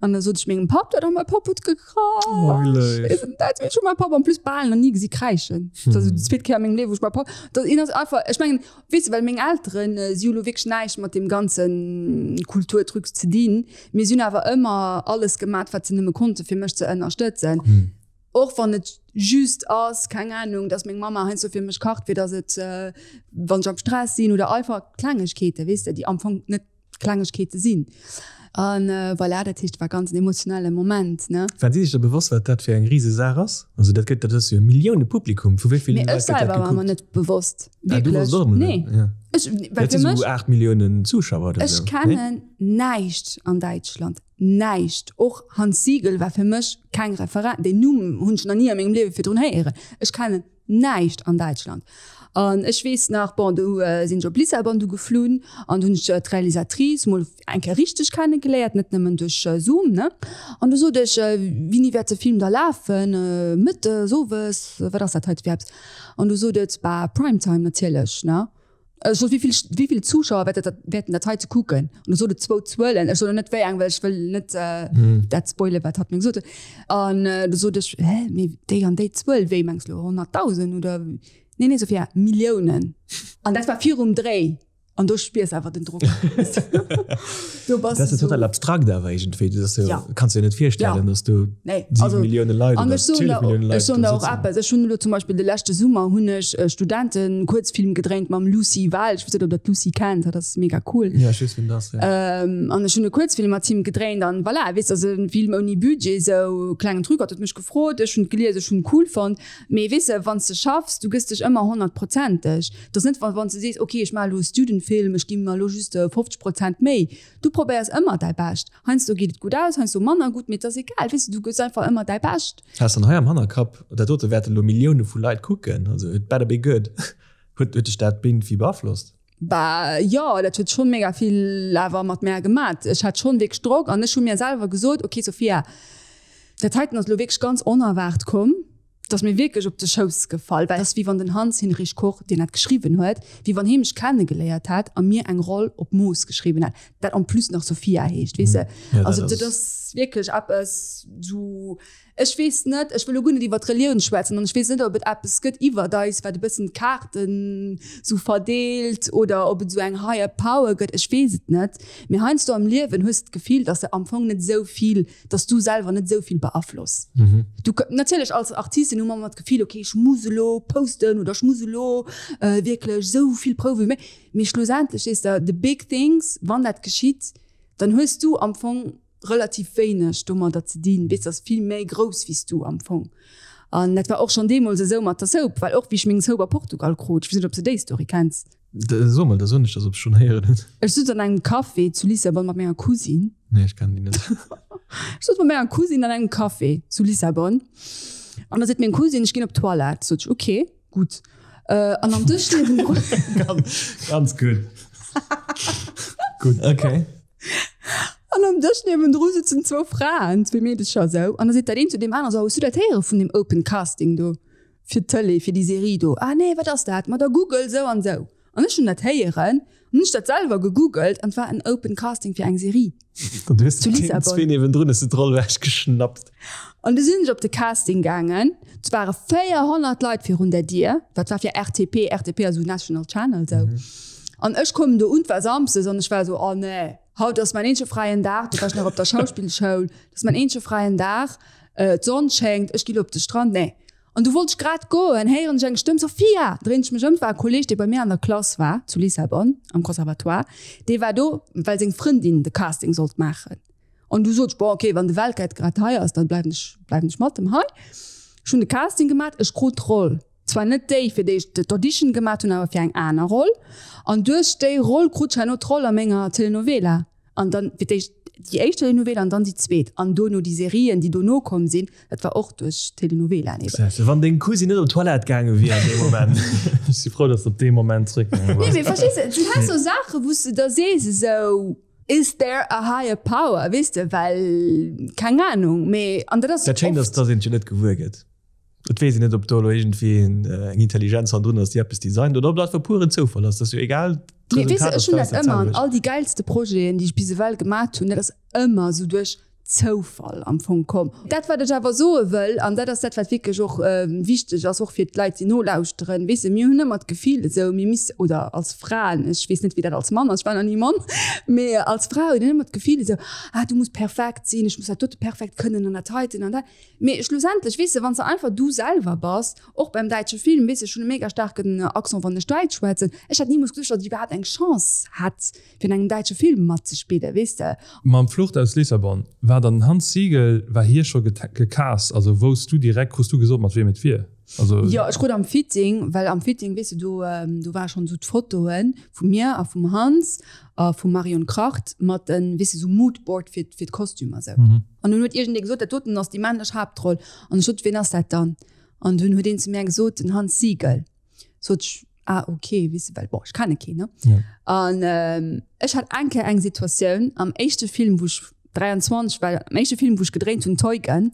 an da sot ech mengem Papp dat an mäi Papp huet gekrasch. Oh, wéi léif. Dat ech hu mäi Papp en plus bal nach ni gesi kräischen. Dat ass déi zweet Kéier a mengem Liewen, wou ech mäi Papp, dat een ass einfach, ech mengen, weess de, well meng Elteren, si hu lo wierklech näischt mat deem ganze Kulturtruc ze dinn, mee si hunn awer ëmmer alles gemat, wat se nëmme konnten, fir mech ze ënnerstëtzen. Och wann et just ass, keng Ahnung, dass meng Mama heiansdo fir mech kacht, fir dass et, wann ech am Stress sinn oder einfach Klengegkeeten, weess de, déi am Fong net Klengegkeete sinn. An voilà, dat heescht, et war ganz en emotionelle Moment, ne. Waren si sech da bewosst, wat dat fir eng Risesaach ass? Also dat gëtt, dat ass jo e Millioune-Publikum. Vu wéi ville Leit gëtt dat gekuckt? Mee ech selwer war mer net bewosst, wierklech. Ah, du wosst och emol net? Nee. Ech, well fir mech. Dat si sou 8 Milliounen Zuschauer oder esou, nee? Ech kennen näischt an Däitschland. Näischt. Och Hans Siegel war fir mech keng Referenz. Deen Numm hunn ech nach ni a mengem Liewe virdrun héieren. Ech kennen näischt an Däitschland. An ech weess nach, bon, du sinn ech op Lissabon du geflunn an du hunn ech d'Realisatrice mol eng Kéier richteg kennegeléiert, net nëmmen duerch Zoom, ne. An du sot ech, Wéini wäert de Film da lafen? Mëttes, owes, wat ass dat heite fir eppes? An du sot et, Bah, Prime Time natierlech, ne. Ech sot, Wéi vill, wéi vill Zuschauer wäert dat, wäerten dat hei ze kucken? An du sot et zwou Zuelen. Ech soen net wéi eng, well ech wëll net dat spoilen, wat hatt mir gesot huet. An du sot ech, Hä, mee déi an déi Zuel, wéi mengs de elo, 100.000 oder? Nee, nee, Sophia, Milliounen. An dat war virum Dréi. An do spiers awer den Drock. Do bass Dat ass jo total abstrakt awer iergendwéi. Dat ass jo, ja. Kanns dir net virstellen, ja. dass du nee. 7 Millioune Leit oder 12 Millioune Leit. Ech soen der och eppes. Ech hunn elo zum Beispill de leschte Summer hunn ech e Studenten-Kuerzfilm gedréint mam Lucy Wahl. Ech weess net, ob der d'Lucy kennt. Hatt ass mega cool. Ja, ech weess, wien dat ass, ja. An ech hunn e Kuerzfilm mat him gedréint an voilà, weess, ass e Film ouni Budget, esou klengen Truc. Hatt huet mech gefrot, ech hunn et gelies, ech hunn et cool fonnt. Mee weess de, wann s de schaffs, du gëss dech ëmmer honnertprozenteg. Et ass net, wa wann s de sees, ok, ech maache elo e Student-Film, ech gi mer elo just 50 Prozent Méi. Du probéiers ëmmer däi Bescht. Heiansdo geet et gutt aus, heiansdo manner gutt, mee et ass egal, weess de, du gëss einfach ëmmer däi Bescht. Has dann hei am Hannerkapp, dat dote wäerten elo Millioune vu Leit kucken, also it better be good. Huet huet dech dat irgendwie beaflosst? Bah jo, dat huet schonn mega vill awer mat mär gemat. Ech hat schonn wierklech Drock an ech hu mir selwer gesot, ok Sophia, dat heiten ass elo wierklech ganz onerwaart komm, et ass mir wierklech op de Schouss gefall, well et ass wéi wann den Hans-Hinrich Koch, deen dat geschriwwen huet, wéi wann hee mech kennegeléiert hätt a mir eng Roll op Mooss geschriwwen hätt, dat en plus nach Sophia heescht, weess de. Also dat ass wierklech eppes esou. Ech weess net, ech wëll elo guer net iwwer d'Relioun schwätzen an ech weess net, ob et eppes gëtt iwwert eis, wat e bëssen d'Kaarten esou verdeelt oder ob et esou eng higher power gëtt, ech weess et net. Mee heiansdo am Liewen hues de d'Gefill, dass de am Fong net esou vill, dass du selwer net esou vill beafloss. Du, natierlech als Artistin hu mer ëmmer d'Gefill, okay, ech muss elo posten oder ech muss elo wierklech esou vill prouwen wéi méiglech. Mee schlussendlech sees de, the big things, wann dat geschitt, dann hues du am Fong relativ wéineg domadder ze dinn, weess, ass vill méi grouss wéi s du am Fong. An dat war och schonn deemools esou mat der Soap, well och wéi ech meng Soap a Portugal krut, ech weess net, ob s de déi Story kenns. So mol, da soen ech der, ob ech schonn héieren hunn. Ech sot an engem Café zu Lissabon mat menger Cousine. Nee, ech kennen déi net. Ech sot mat menger Cousine an engem Café zu Lissabon. An da seet meng Cousine, ech ginn op d'Toilette. Sot ech, ok, gutt. An am Dësch niewendrun. Ganz gutt. Gutt, ok. An am Dësch niewendru sitzen zwou Fraen, zwee Meedecher esou. An da seet dat eent zu deem aneren, So, hues du dat héiere vun deem Open Casting do fir d'Tëlee, fir déi Serie do? Ah nee, wat ass dat? Ma da google esou an esou. An ech hunn dat héieren, an hunn ech dat selwer gegoogelt an et war en Open Casting fir eng Serie An du hues zu den Lissabon. zwee niewendrun hues de d'Roll ewech geschnappt. An du sinn ech op de Casting gaangen. Et ware 400 Leit virun der Dier. Dat war fir RTP, RTP ass esou National Channel esou. An ech kommen do un, et war Samsdes an ech war esou, oh nee, haut ass mäin eenzege fräien Dag, do war ech nach op der Schauspillschoul, dat ass mäin eenzege fräien Dag, d'Sonn schéngt, ech gi lo op de Strand. Nee. An du wollt ech grad goen, héieren ech eng Stëmm, Sophia! Dréin ech mech ëm, 't war e Kolleg, dee bei mir an der Klass war, zu Lissabon, am Conservatoire. Dee war do, well seng Frëndin de Casting sollt maachen. An du sot ech, bon, okay, wann de Weltguide grad hei ass, da bleiwen ech, bleiwen ech mat em hei. Ech hunn de Casting gemat, ech krut d'Roll. Zwar net déi, fir déi ech d'Audition gemat hunn, awer fir eng aner Roll. An duerch déi Roll krut ech herno d'Roll a menger Telenovela. An dann fir d'éischt déi éischt Telenovela an dann déi zweet. An dono déi Serien, déi dono komm sinn, dat war och duerch Telenovelaen eben. Wann deng Cousine net op d'Toilette gaange wier an deem Moment. Ech si frou, dass de op dee Moment zréckgaange bass. Nee, mee verstees de, du has sou Saachen, wou s de da sees esou, Is there a higher power? Weess de, well, keng Anung, mee an dat ass Dat Schéint ass, oft. dass een et jo net gewuer gëtt. Et weess een net, ob do elo iergendwéi eng Intelligenz hannendrun ass, déi eppes designt, oder ob dat einfach puren Zoufall ass. Dat ass jo egal, Mee weess de, ech hunn dat ëmmer an all déi gäilste Projeten, déi ech bis ewell gemat hunn, dat ass ëmmer esou duerch Zoufall am Fong komm. Dat, wat ech awer soe wëll, an dat ass dat, wat wierklech och wichteg ass, och fir d'Leit, déi nolauschteren, weess de, mir hunn ëmmer d'Gefill esou, mir missten, oder als Fraen, ech weess net, wéi dat als Mann ass, ech war nach ni Mann, mee als Fra huet een ëmmer d'Gefill esou, ah, du muss perfekt sinn, ech muss dat dote perfekt kënnen an dat heiten an dat. Mee schlussendlech, weess de, wann s de einfach du selwer bass, och beim däitsche Film, weess de, ech hunn e mega staarken Accent, wann ech Däitsch schwätzen, ech hätt nimools geduecht, datt ech iwwerhaapt eng Chance hätt, fir an engem däitsche Film matzespillen, weess de. Mam Flucht aus Lissabon, war dann den Hans Siegel, war hie scho gecast? Also wousst du direkt, krus du gesot, mat weem et wier? Also. Jo, ech krut am Fitting, well am Fitting, weess de, do, do ware schonn esou d'Fotoe vu mir a vum Hans a vum Marion Kracht mat den, weess de, esou Moodboard fir, fir d'Kostümer esou. An dunn huet iergendee gesot, dat doten ass déi männlech Haaptroll. An ech sot, wien ass dat dann? An dunn huet een zu mär gesot, den Hans Siegel. Sot ech, ah ok, weess de, well bon, ech kenne keen, ne? Ja. An ech hat eng Kéier eng Situatioun am éischte Film, wou ech 23 war, am éischte Film, wou ech gedréint hunn, Teugen,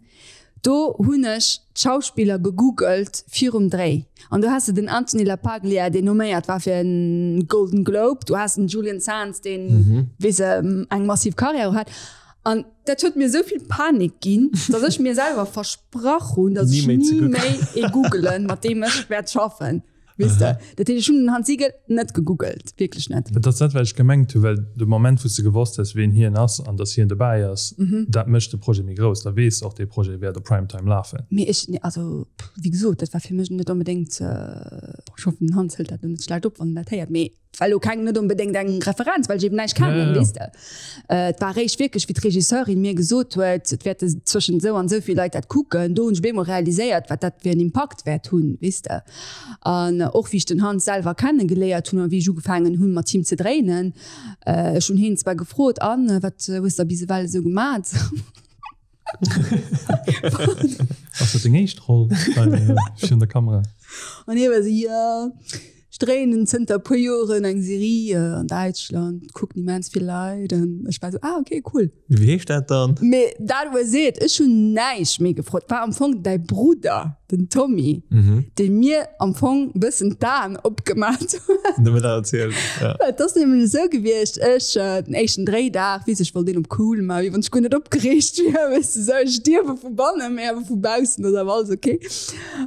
do hunn ech d'Schauspiller gegoogelt virum Dréi. An do has de den Anthony LaPaglia, deen noméiert war fir en Golden Globe, du has den Julian Sands, deen, weess de, eng massiv Karriär och hat. An dat huet mir esou vill Panik ginn, dass ech mir selwer versprach hunn, dass ech ni méi ee googelen, mat deem ech wäert schaffen. Weess de? Dat heescht, ech hunn den Hans Siegel net gegoogelt, wierklech net. Dat ass dat, wat ech gemengt hunn, well de Moment, wou s de gewosst hues, ween hien ass an dass hien dobäi ass, dat mécht de Projet méi grouss. Da weess de och, dee Projet wäert op Primetime lafen. Mee ech, nee, also, wéi gesot, dat war fir mech net onbedéngt, ech hoffen, den Hans hëlt dat elo net schlecht op, wann en dat héiert, mee Et war elo keng, net onbedéngt eng Referenz, well ech eben näischt kennen, weess de. Et war eréischt wierklech, wéi d'Regisseurin mir gesot huet, et wäerte zwëschent esou an esou vill Leit dat kucken, do hunn ech op eemol realiséiert, wat dat fir en Impakt wäert hunn, weess de. An och wéi ech den Hans selwer kennegeléiert hunn a wéi ech ugefaangen hunn, mat him ze dréinen, ech hunn hien zwar gefrot, An, wat hues de bis ewell esou gemat? Ass dat deng éischt Roll virun der Kamera? An hie war esou, Jo, ech dréinen zënter e puer Joren eng Serie an Däitschland, kucken immens vill Leit. An ech war esou, Ah, okay, cool. Wéi heescht dat dann? Mee dat was it. Ech hunn näischt méi gefrot. Et war am Fong däi Brudder, den Tommy, dee mir am Fong e bëssen d'Aen opgemat huet. Den huet mir dat erzielt, ja. Well et ass nämlech esou gewiescht, ech, den éischten Dréidag, weess ech, wollt een op cool man, wéi wann ech guer net opgereegt wier, weess de, esou, ech stierwe vu bannen, mee awer vu baussen ass awer alles ok.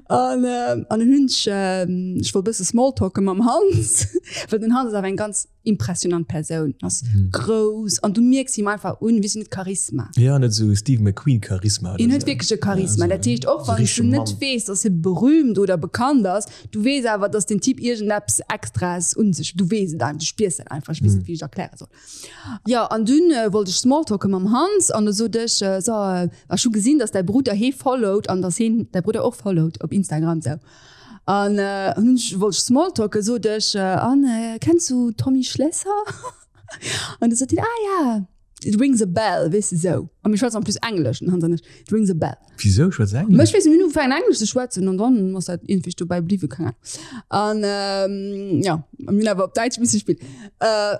An, an dann hunn ech, ech wollt e bësse smalltalke mam Hans, well den Hans ass awer eng ganz impressionant Persoun, ass grouss an du mierks him einfach un, weess du, net Charisma. Jo, en huet esou Steve McQueen Charisma oder esou. En huet wierklech e Charisma, dat heescht och wann s du net weess, dass hie berühmt oder bekannt ass, du weess awer, dass den Typ iergendeppes Extraes un sech, du weess et einfach, du spiers dat einfach, ech weess net wéi ech et erkläre soll. Jo, an dunn wollt ech smalltalke mam Hans an da sot ech, so, ech hu gesinn, dass däi Brudder hee followt an dass hien däi Brudder och followt op Instagram sou. An hunn ech, wollt ech smalltalken, sot ech, an kenns du Tommy Schlesser? An du sot hien, ah ja, it rings a bell, weess de sou. A mir schwätzen en plus Englesch, den Hans an ech. It rings a bell. Wisou schwätzt Englesch? Ma ech weess net, mir hunn ugefaangen Englesch ze schwätzen an dann ass dat iergendwéi dobäi bliwwen, keng Ahnung. An jo, mir hunn awer op Däitsch misse spillen.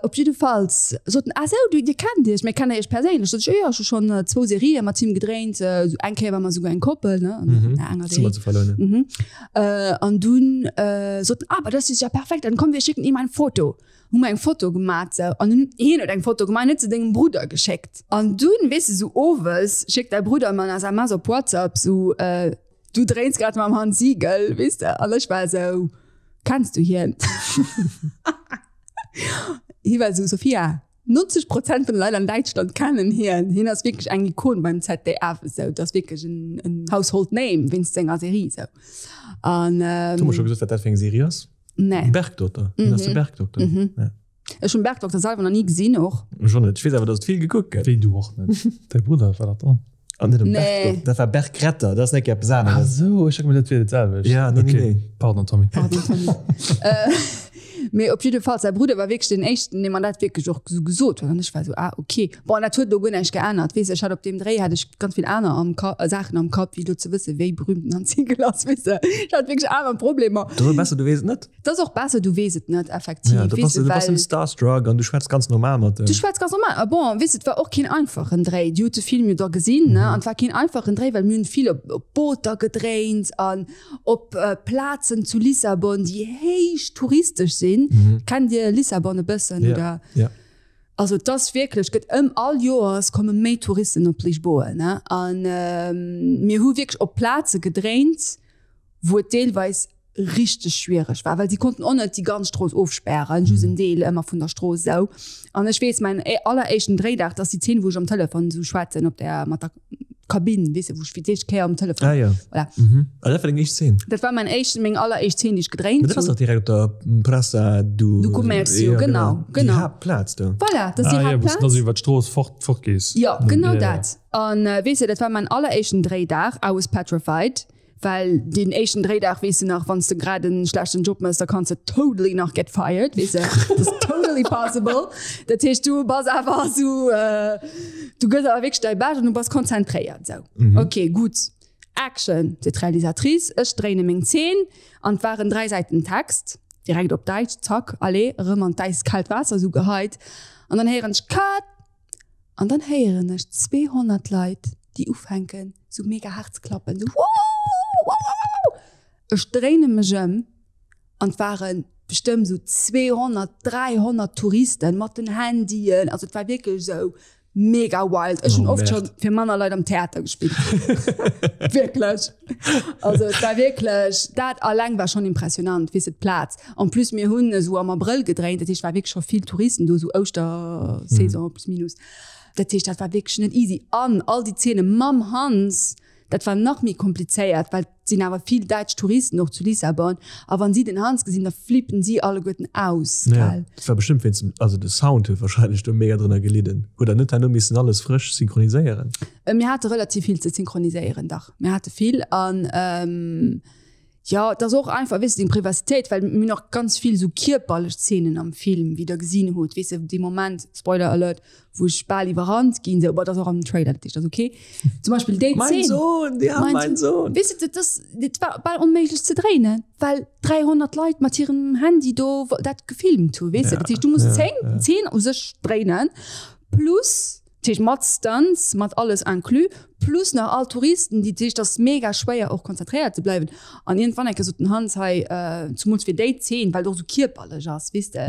Op jiddefalls sot en, Ah sou, du, dir kennt iech? Mir kennen iech perséinlech. Sot ech, Jo, jo, ech hu schonn zwou Serië mat him gedréint. Eng Kéier ware mer esouguer eng Koppel, ne, an enger Serie. Zimmer zu verlounen. An dunn sot en, Ah, aber das ist ja perfekt, dann komm, wir schicken ihm ein Foto. Hu mer eng Foto gemat sou an hunn hien huet eng Foto gemat an huet se dengem Brudder geschéckt. An dunn, weess de, sou owes schéckt däi Brudder mer en SMS op WhatsApp sou, Du dréins grad mam Hans Siegel, weess de? An ech war sou, Kenns du hien? Hie war sou, Sophia, 90 Prozent vun de Leit an Däitschland kennen hien. Hien ass wierklech eng Ikon beim ZDF esou. Dat ass wierklech en, en Household Name wéinst senger Serie esou. An. Hu mer scho gesot, wat dat fir eng Serie ass? Nee. Bergdoktor. Hien ass de Bergdoktor. Ja. Ech hunn Bergdoktor selwer nach ni gesinn och. Ech och net. Ech weess awer, datt et vill gekuckt gëtt. Wéi du och net. Däi Brudder war dat dran. An net um Nee. Bergdoktor. Dat war Bergretter. Dat ass eng Kéier eppes Ah aneres. sou, ech dacht mir dat wier dat selwecht. Ja, nee, nee, Okay. nee. Pardon Tommy. Pardon Tommy. Äh, mee op jidde Fall, säi Brudder war wierklech deen éischten, dee mer dat wierklech och esou gesot huet. An ech war esou, ah okay. Bon, dat huet elo guer näischt geännert, weess de. Ech hat op deem Dréi hat ech ganz vill aner am Ka Saachen am Kapp, wéi elo ze wëssen, wéi berühmt den Hans Siegel ass, weess de. Ech hat wierklech aner Problemer. Dat ass och besser, du weess et net. Dat ass och besser, du weess et net, effektiv, Ja, da weess bass de, du, du bass well. net starstruck an du schwätz ganz normal mat Du em. schwätz ganz normal. A bon, weess de, et war och keen einfachen Dréi. Dir hutt de Film jo da gesinn, ne? An et war keen einfachen Dréi, well mir hunn vill op, op Booter gedréint an op Plazen zu Lissabon, déi héich touristesch sinn. Kennt Dir Lissabon e bëssen, Ja, oder? ja. Also et ass wierklech, gëtt ëm all Joers komme méi Touristen op Lisboa, ne? An mir hu wierklech op Plaze gedréint, wou et deelweis richteg schwiereg war, well si konnten och net déi ganz Strooss ofspären, just en Deel ëmmer vun der Strooss esou. An ech weess, mäin alleréischten Dréidag, dat ass déi Zeen, wou ech am Telefon esou schwätzen op der, mat der Kabinn, weess de, wou ech fir d'éischt Kéier am Telefon, Ah ja. voilà. Mhm. Ah, dat war deng éischt Zeen? Dat war mäin éischten, meng alleréischt Zeen, déi ech gedréint Mä dat ass hunn. dach direkt op der Praça do. Do Comércio, Ja, genau, genau. Déi Haaptplaz do. Voilà, dat ass déi Ah ja, wou s Haaptplaz. du iwwer d'Strooss fort, fortgees. Jo, genau Ja, ja. dat. An weess de, dat war mäin alleréischten Dréidag, I was petrified. Well deen éischten Dréidag, weess de nach, wann s de grad en schlechten Job mëss, da kanns de totally nach get fired, weess de, dat ass totally possible. Dat heescht, du bass awer esou, du gëss awer wierklech däi Bescht an du bass konzentréiert esou. Ok, gutt, Action, seet d'Realisatrice, ech dréine meng Zeen an et waren 3 Säiten Text, direkt op Däitsch, zack, allez, erëm an d'äiskaalt Waasser esou geheit an dann héieren ech Cut! An dann héieren ech 200 Leit, déi ufänken, sou mega haart ze klappen, sou Woohoo! Ech dréine mech ëm an et ware bestëmmt sou 200, 300 Touristen mat den Handyen. Also et war wierklech sou mega wild. Ech hunn oft scho fir manner Leit am Theater gespillt. Wierklech. Also et war wierklech, dat alleng war schonn impressionant, weess de, d'Plaz. En plus mir hunn esou am Abrëll gedréint, dat heescht war wierklech scho vill Touristen do, esou Ouschtersaison plus minus. Dat heescht dat war wierklech net easy. An all déi Zeene mam Hans, dat war nach méi komplizéiert, well et sinn awer vill däitsch Touristen och zu Lissabon a wann si den Hans gesinn, da flippen si alleguerten aus, Ja, gell. dat war bestëmmt wéinst dem, also de Sound huet wahrscheinlech do mega drënner gelidden. Hutt der net herno missen alles frësch synchroniséieren? Mir hate relativ vill ze synchroniséieren, dach, mir hate vill an Jo, et ass och einfach, weess de, deng Privacitéit, well mir hunn och ganz vill esou kierperlech Zeenen am Film, wéi der gesinn hutt, weess de, dee Moment, Spoiler Alert, wou ech bal iwwerrannt ginn, esou, bon, dat ass och am Trailer, dat heescht, dat ass ok. Zum Beispill déi Mein Zeen. Sohn, déi haben Mein meinen Sohn. Weess de, dat ass, dat war bal onméiglech ze dréinen, well 300 Leit mat hirem Handy do dat gefilmt hu, weess de. Ja, Dat heescht, du muss ja, d'Zeen, ja. d'Zeen u sech dréinen, plus Dat heescht mat Stunts, mat alles inclus, plus nach all Touristen, déi, dat heescht, et ass mega schwéier och konzentréiert ze bleiwen. An iergendwann eng Kéier sot den Hans hei, zumools fir déi Zeen, well et och esou kierperlech ass, weess de,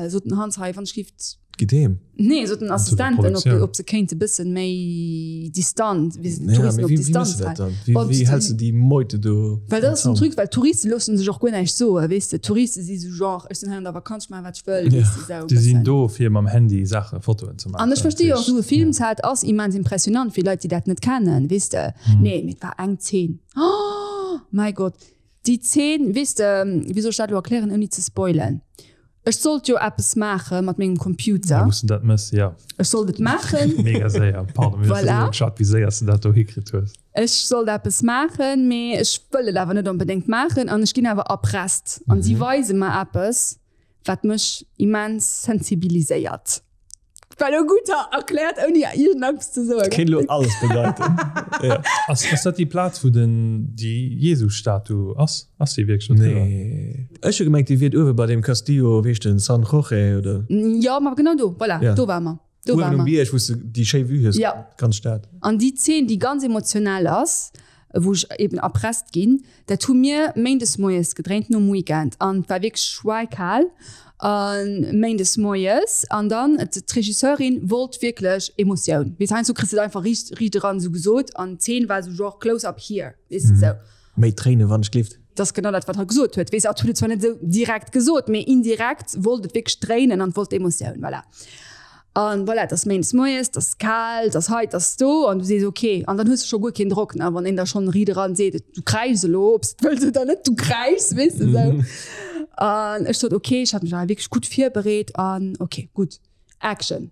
sot den Hans hei, wann ech giff. Gitt heem. Nee, sot den Assistenten, ob, ob se kéinte bëssen méi distant, wéi se d'Touristen op Distanz halen. Wéi, wéi häls de déi Meute do? Well dat ass den Truc, well d'Touriste loosse sech och guer näischt soen, weess de. D'Touriste si sou genre, ech sinn hei an der Vakanz, ech maachen wat ech wëll, weess de, sou e Déi sinn bëssen. do fir mam Handy Saachen, Fotoen ze maachen. An ech versti och, sou e Filmset ass immens impressionant fir Leit, déi dat net kennen, weess de. Nee, mee et war eng Zeen, oh mäi Gott, déi Zeen, weess de, wéi soll ech dat elo erklären ouni ze spoilen? Ech sollt jo eppes maache mat mengem Computer. Ja, wous de dat mëss, ja. Ech sollt et maachen. Mega séier, pardon, mir Voilà. am Chat, wéi séier s de dat do hikritt hues. Ech sollt eppes maachen, mee ech wëll et awer net onbedéngt maachen an ech ginn awer erpresst. An si weise mer eppes, wat mech immens sensibiliséiert. War lo gutt erkläert ouni iergendeppes ze soen. Kéint lo alles bedeiten. Ja. Ass, ass dat déi Plaz wou den déi Jesus-Statue ass? Ass déi wierklech do driwwer? Nee. Ech hu gemengt déi wier uewe bei deem Castillo, wéi heescht den, San Jorge oder? Jo, ma genau do, voilà, Ja. do ware mer. Do Uewen ware um mer. Bierg, wou s de déi schéi Vue hues, Ja. d'ganz Stad. An déi Zeen, déi ganz emotionell ass, wou ech eben erpresst ginn, dat hu mir méindes moies gedréint nom Weekend an et war wierklech schweikal a méindes moies an dann d'Regisseurin wollt wierklech Emotioun, weess heiansdo kriss de et einfach riicht riicht eran esou gesot an d'Zeen war esou genre close up here, weess de esou. Méi Tréinen, wann ech gleeft. Dat ass genau dat wat hatt gesot huet, weess, hatt huet et zwar net esou direkt gesot, mee indirekt wollt et wierklech dréinen an wollt d'Emotioun, voilà. An voilà, et ass méindes moies, et ass kal, et ass hei, et ass do an du sees ok. An dann hues de scho guer keen Drock, ne, wann een der schonn riit eran seet, du kräischs elo, ob s de wëlls oder net, du kräischs, weess de esou. An ech sot ok, ech hat mech awer wierklech gutt virbereet an ok, gutt, Action.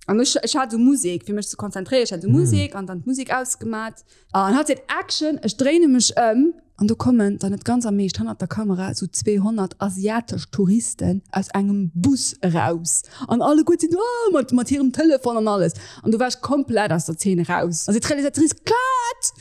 An ech, ech hat esou Musek, fir mech ze konzentréieren, ech hat esou Musek an dann d'Musek ausgemat. An hatt seet Action, ech dréine mech ëm an do kommen der net ganz am Eescht hannert der Kamera esou 200 asiatesch Touristen aus engem Bus eraus an alleguer sinn esou oh mat mat hirem Telefon an alles an do war ech komplett aus der Zeen eraus an seet d'Realisatrice Cut!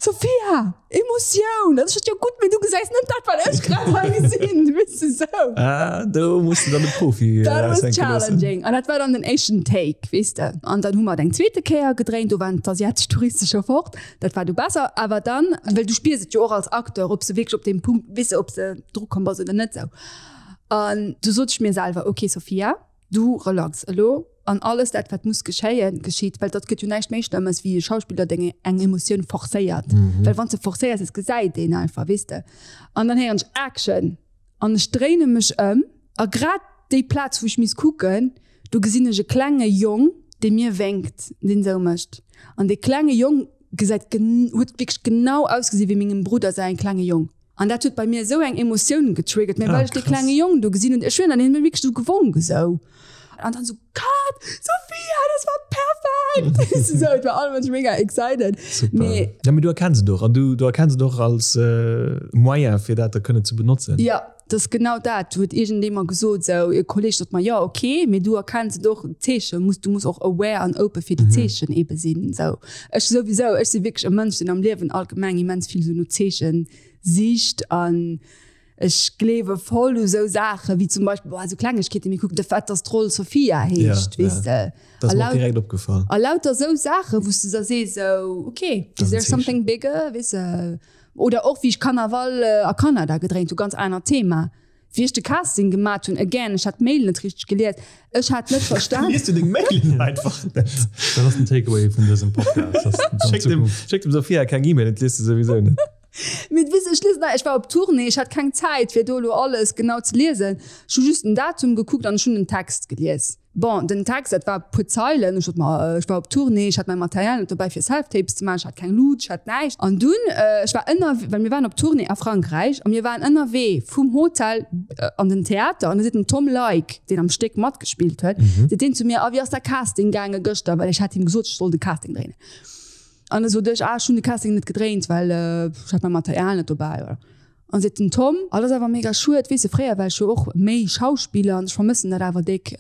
Sophia! Emotioun! An ech sot jo gutt, mee du gesäis net dat wat ech grad hei gesinn, weess de sou. Ah do muss de dann de Profi Dat was eraushänke loossen. challenging. An dat war dann den éischten Take, weess de. An dann hu mer et eng zweete Kéier gedréint, do waren d'asiatesch Touriste scho fort, dat war du besser. Awer dann, well du spiers et jo och als Acteur, ob s de wierklech op deem Punkt, weess de, ob s de dru komm bass oder net sou. An du sot ech mir selwer, ok Sophia, Du relax elo an alles dat wat muss geschéien, geschitt, well dat gëtt jo näischt méi Schlëmmes wéi e Schauspiller deng eng Emotioun forcéiert, well wann s de forcéiers, et gesäit een einfach, weess de. An dann héieren ech Action an ech dréine mech ëm a grad déi Plaz wou ech misst kucken, do gesinn ech e klenge Jong dee mir wénkt, deen esou mécht an dee klenge Jong gesäit huet wierklech genau ausgesi wéi mengem Brudder säin klenge Jong. An dat huet bei mir esou eng Emotioun getriggert, mä well ech dee klenge Jong do gesinn hunn, ech hunn an hien huet wierklech esou gewonk esou an dann esou, Cut! Sophia, das war perfekt! Weess de sou, et war all Mënsch mega excited. Super. Mee. Ja, mee du erkenns et och an du, du erkenns et och als Moyen fir dat da kënnen ze benotzen. Jo, dat ass genau dat, huet iergendee mer gesot esou, e Kolleg sot mer, jo ok, mee du erkenns et och, d'Zeeche muss, du muss och aware an open fir déi Zeechen ebe sinn esou. Ech souwisou, ech si wierklech e Mënsch, deen am Liewen allgemeng immens vill esou no Zeechen sicht an ech gleewe voll u sou Saache wéi zum Beispill, boah, sou Klengegkeeten, mee kuck, de Fait, dass d'Roll Sophia heescht, Ja, weess ja. de. Dat ass A mer och laut, direkt opgefall. a lauter sou Saache wou s de da sees sou, ok, Dat is ass en there Zeechen. something bigger, weess de. Oder och wéi ech Carnaval a Kanada gedréint hu, ganz anert Thema. Wéi ech de Casting gemat hunn, again, ech hat d'Mail net richteg gelies, ech hat net verstan. Lies du deng Mailen einfach net? Dat ass den Takeaway vun dësem Podcast, dass an Schéck dem, Zukunft. schéck dem Sophia keng E-Mail, dat liest se souwisou net. Mee weess ech liesen, ech war op Tournée, ech hat keng Zäit fir do elo alles genau ze liesen. Ech hu just den Datum gekuckt an ech hunn den Text gelies. Bon, den Text, dat war e puer Zeilen. Ech sot, ma ech war op Tournée, ech hat mäi Material net dobäi fir Self-Tapes ze maachen, ech hat keng Luut, ech hat näischt. An dunn, ech war ënnerwee, well mir waren op Tournée a Frankräich a mir waren ënnerwee vum Hotel an den Theater an da seet den Tom Leick, deen am Stéck matgespillt huet, seet deen zu mir, A wéi ass der Casting gaange gëschter? Well ech hat him gesot, ech soll de Casting dréinen. An da sot ech, Ah, ech hunn de Casting net gedréint, well ech hat mäi Material net dobäi. An seet den Tom, Ah, dat ass awer mega schued, weess de, fréier war ech jo och méi Schauspiller an ech vermëssen dat awer déck,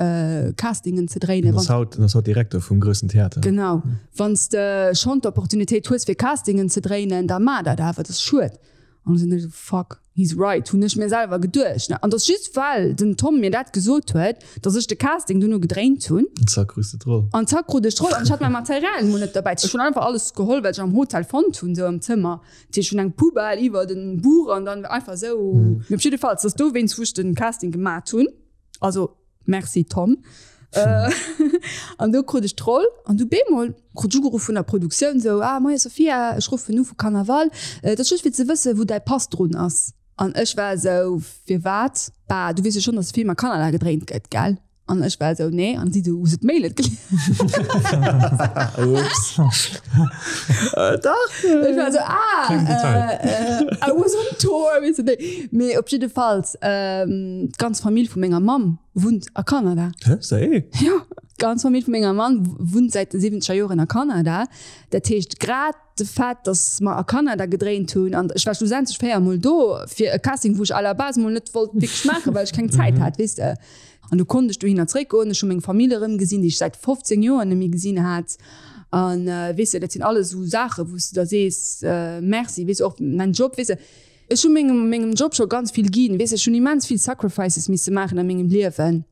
Castingen ze dréinen. En ass haut, en ass haut Direkter vum groussen Theater. Genau, wann s de schonn d'Opportunitéit hues fir Castingen ze dréinen, da maach dat awer, dat ass schued. An da sinn ech esou, Fuck, he's right, hunn ech mir selwer geduecht. An dat ass just well den Tom mir dat gesot huet, dass ech de Casting duerno gedréint hunn. An zack krus de d'Roll. An zack krut ech d'Roll an ech hat mäi Material mol net derbäi. Ech hunn einfach alles geholl, wat ech am Hotel fonnt hunn, esou am Zëmmer. Dat heescht, ech hunn eng Poubelle iwwer den Buch an dann einfach esou. Mee op jiddefalls, dat ass dowéinst, wou ech den Casting gemat hunn. Also merci Tom. An do krut ech d'Roll an du bemol krut ech ugeruff vun der Produktioun esou, ah moie Sophia, ech ruffen u vu Carnaval, et ass just fir ze wëssen, wou däi Pass drun ass. An ech war esou, firwat? Bah, du weess jo schonn, datt de Film a Kanada gedréint gëtt, gell? An ech war esou, nee. An si esou, hues de d'Mail net gelies? Ups. Dach. Ech war esou, ah, I was on tour, weess de, nee. Mee op jiddefalls, d'ganz Famill vu menger Mamm wunnt a Kanada. Hä, séi? Jo, d'ganz Famill vu menger Mamm wunnt säit de siwwenzeger Joren a Kanada. Dat heescht, grad de Fait, dass mer a Kanada gedréint hunn, an ech war schlussendlech 4 mol do fir e Casting, wou ech à la base mol net wollt wierklech maachen, well ech keng Zäit hat, weess de. An du konnt ech dohinner zréckgoen. Ech hu meng Famill erëmgesinn, déi ech säit 15 Joer net méi gesinn hat. An weess de, dat sinn alles esou Saachen, wou s de da sees, Merci, weess de, och mäin Job, weess de, ech hu mengem, mengem Job scho ganz vill ginn, weess de, ech hunn immens vill Sacrifices misse maachen a mengem Liewen,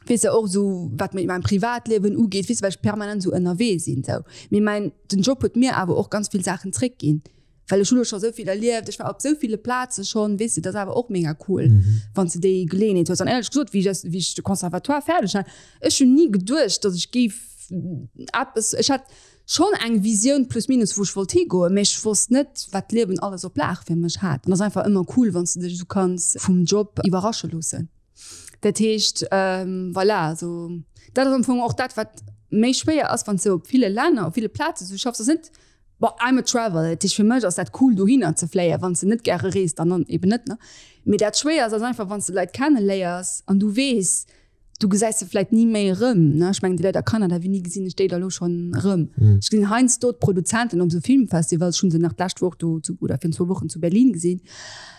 weess de, och esou wat mäin Privatliewen ugeet, weess de, well ech permanent esou ënnerwee sinn esou. Mee mäin, den Job huet mir awer och ganz vill Saachen zréckginn. Well ech hu lo scho sou vill erlieft, ech war op sou ville Plaze schonn, weess de, dat ass awer och mega cool, wann s de déi Geleeënheet hues. An éierlech gesot, wéi ech, wéi ech de Conservatoire fäerdeg hat, ech hunn ni geduecht, datt ech géif eppes, ech hat schonn eng Visioun plus minus, wou ech wollt higoen, mä ech wosst net, wat d'Liewen alles op Lag fir mech hat. An ass einfach ëmmer cool, wann s de dech esou kanns vum Job iwwerrasche loossen. Dat heescht, voilà, also dat ass am Fong och dat, wat méi schwéier ass, wann s de op ville Länner, op ville Plaze sou schaffs, ass net, Bon, I'm a traveler, dat heescht fir mech ass dat cool dohinner ze fléien, wann s de net gäre rees, dann dann eben net, ne? Mee dat Schwéierst ass einfach wann s de Leit kenne léiers an du weess, du gesäis se vläit ni méi erëm, ne? Ech mengen déi Leit a Kanada, wéini gesinn ech déi da lo schonn erëm? Ech gesinn heiansdo d'Produzenten op esou Filmfestivals, ech hu se nach d'lescht Woch do zu oder virun zwou Wochen zu Berlin gesinn,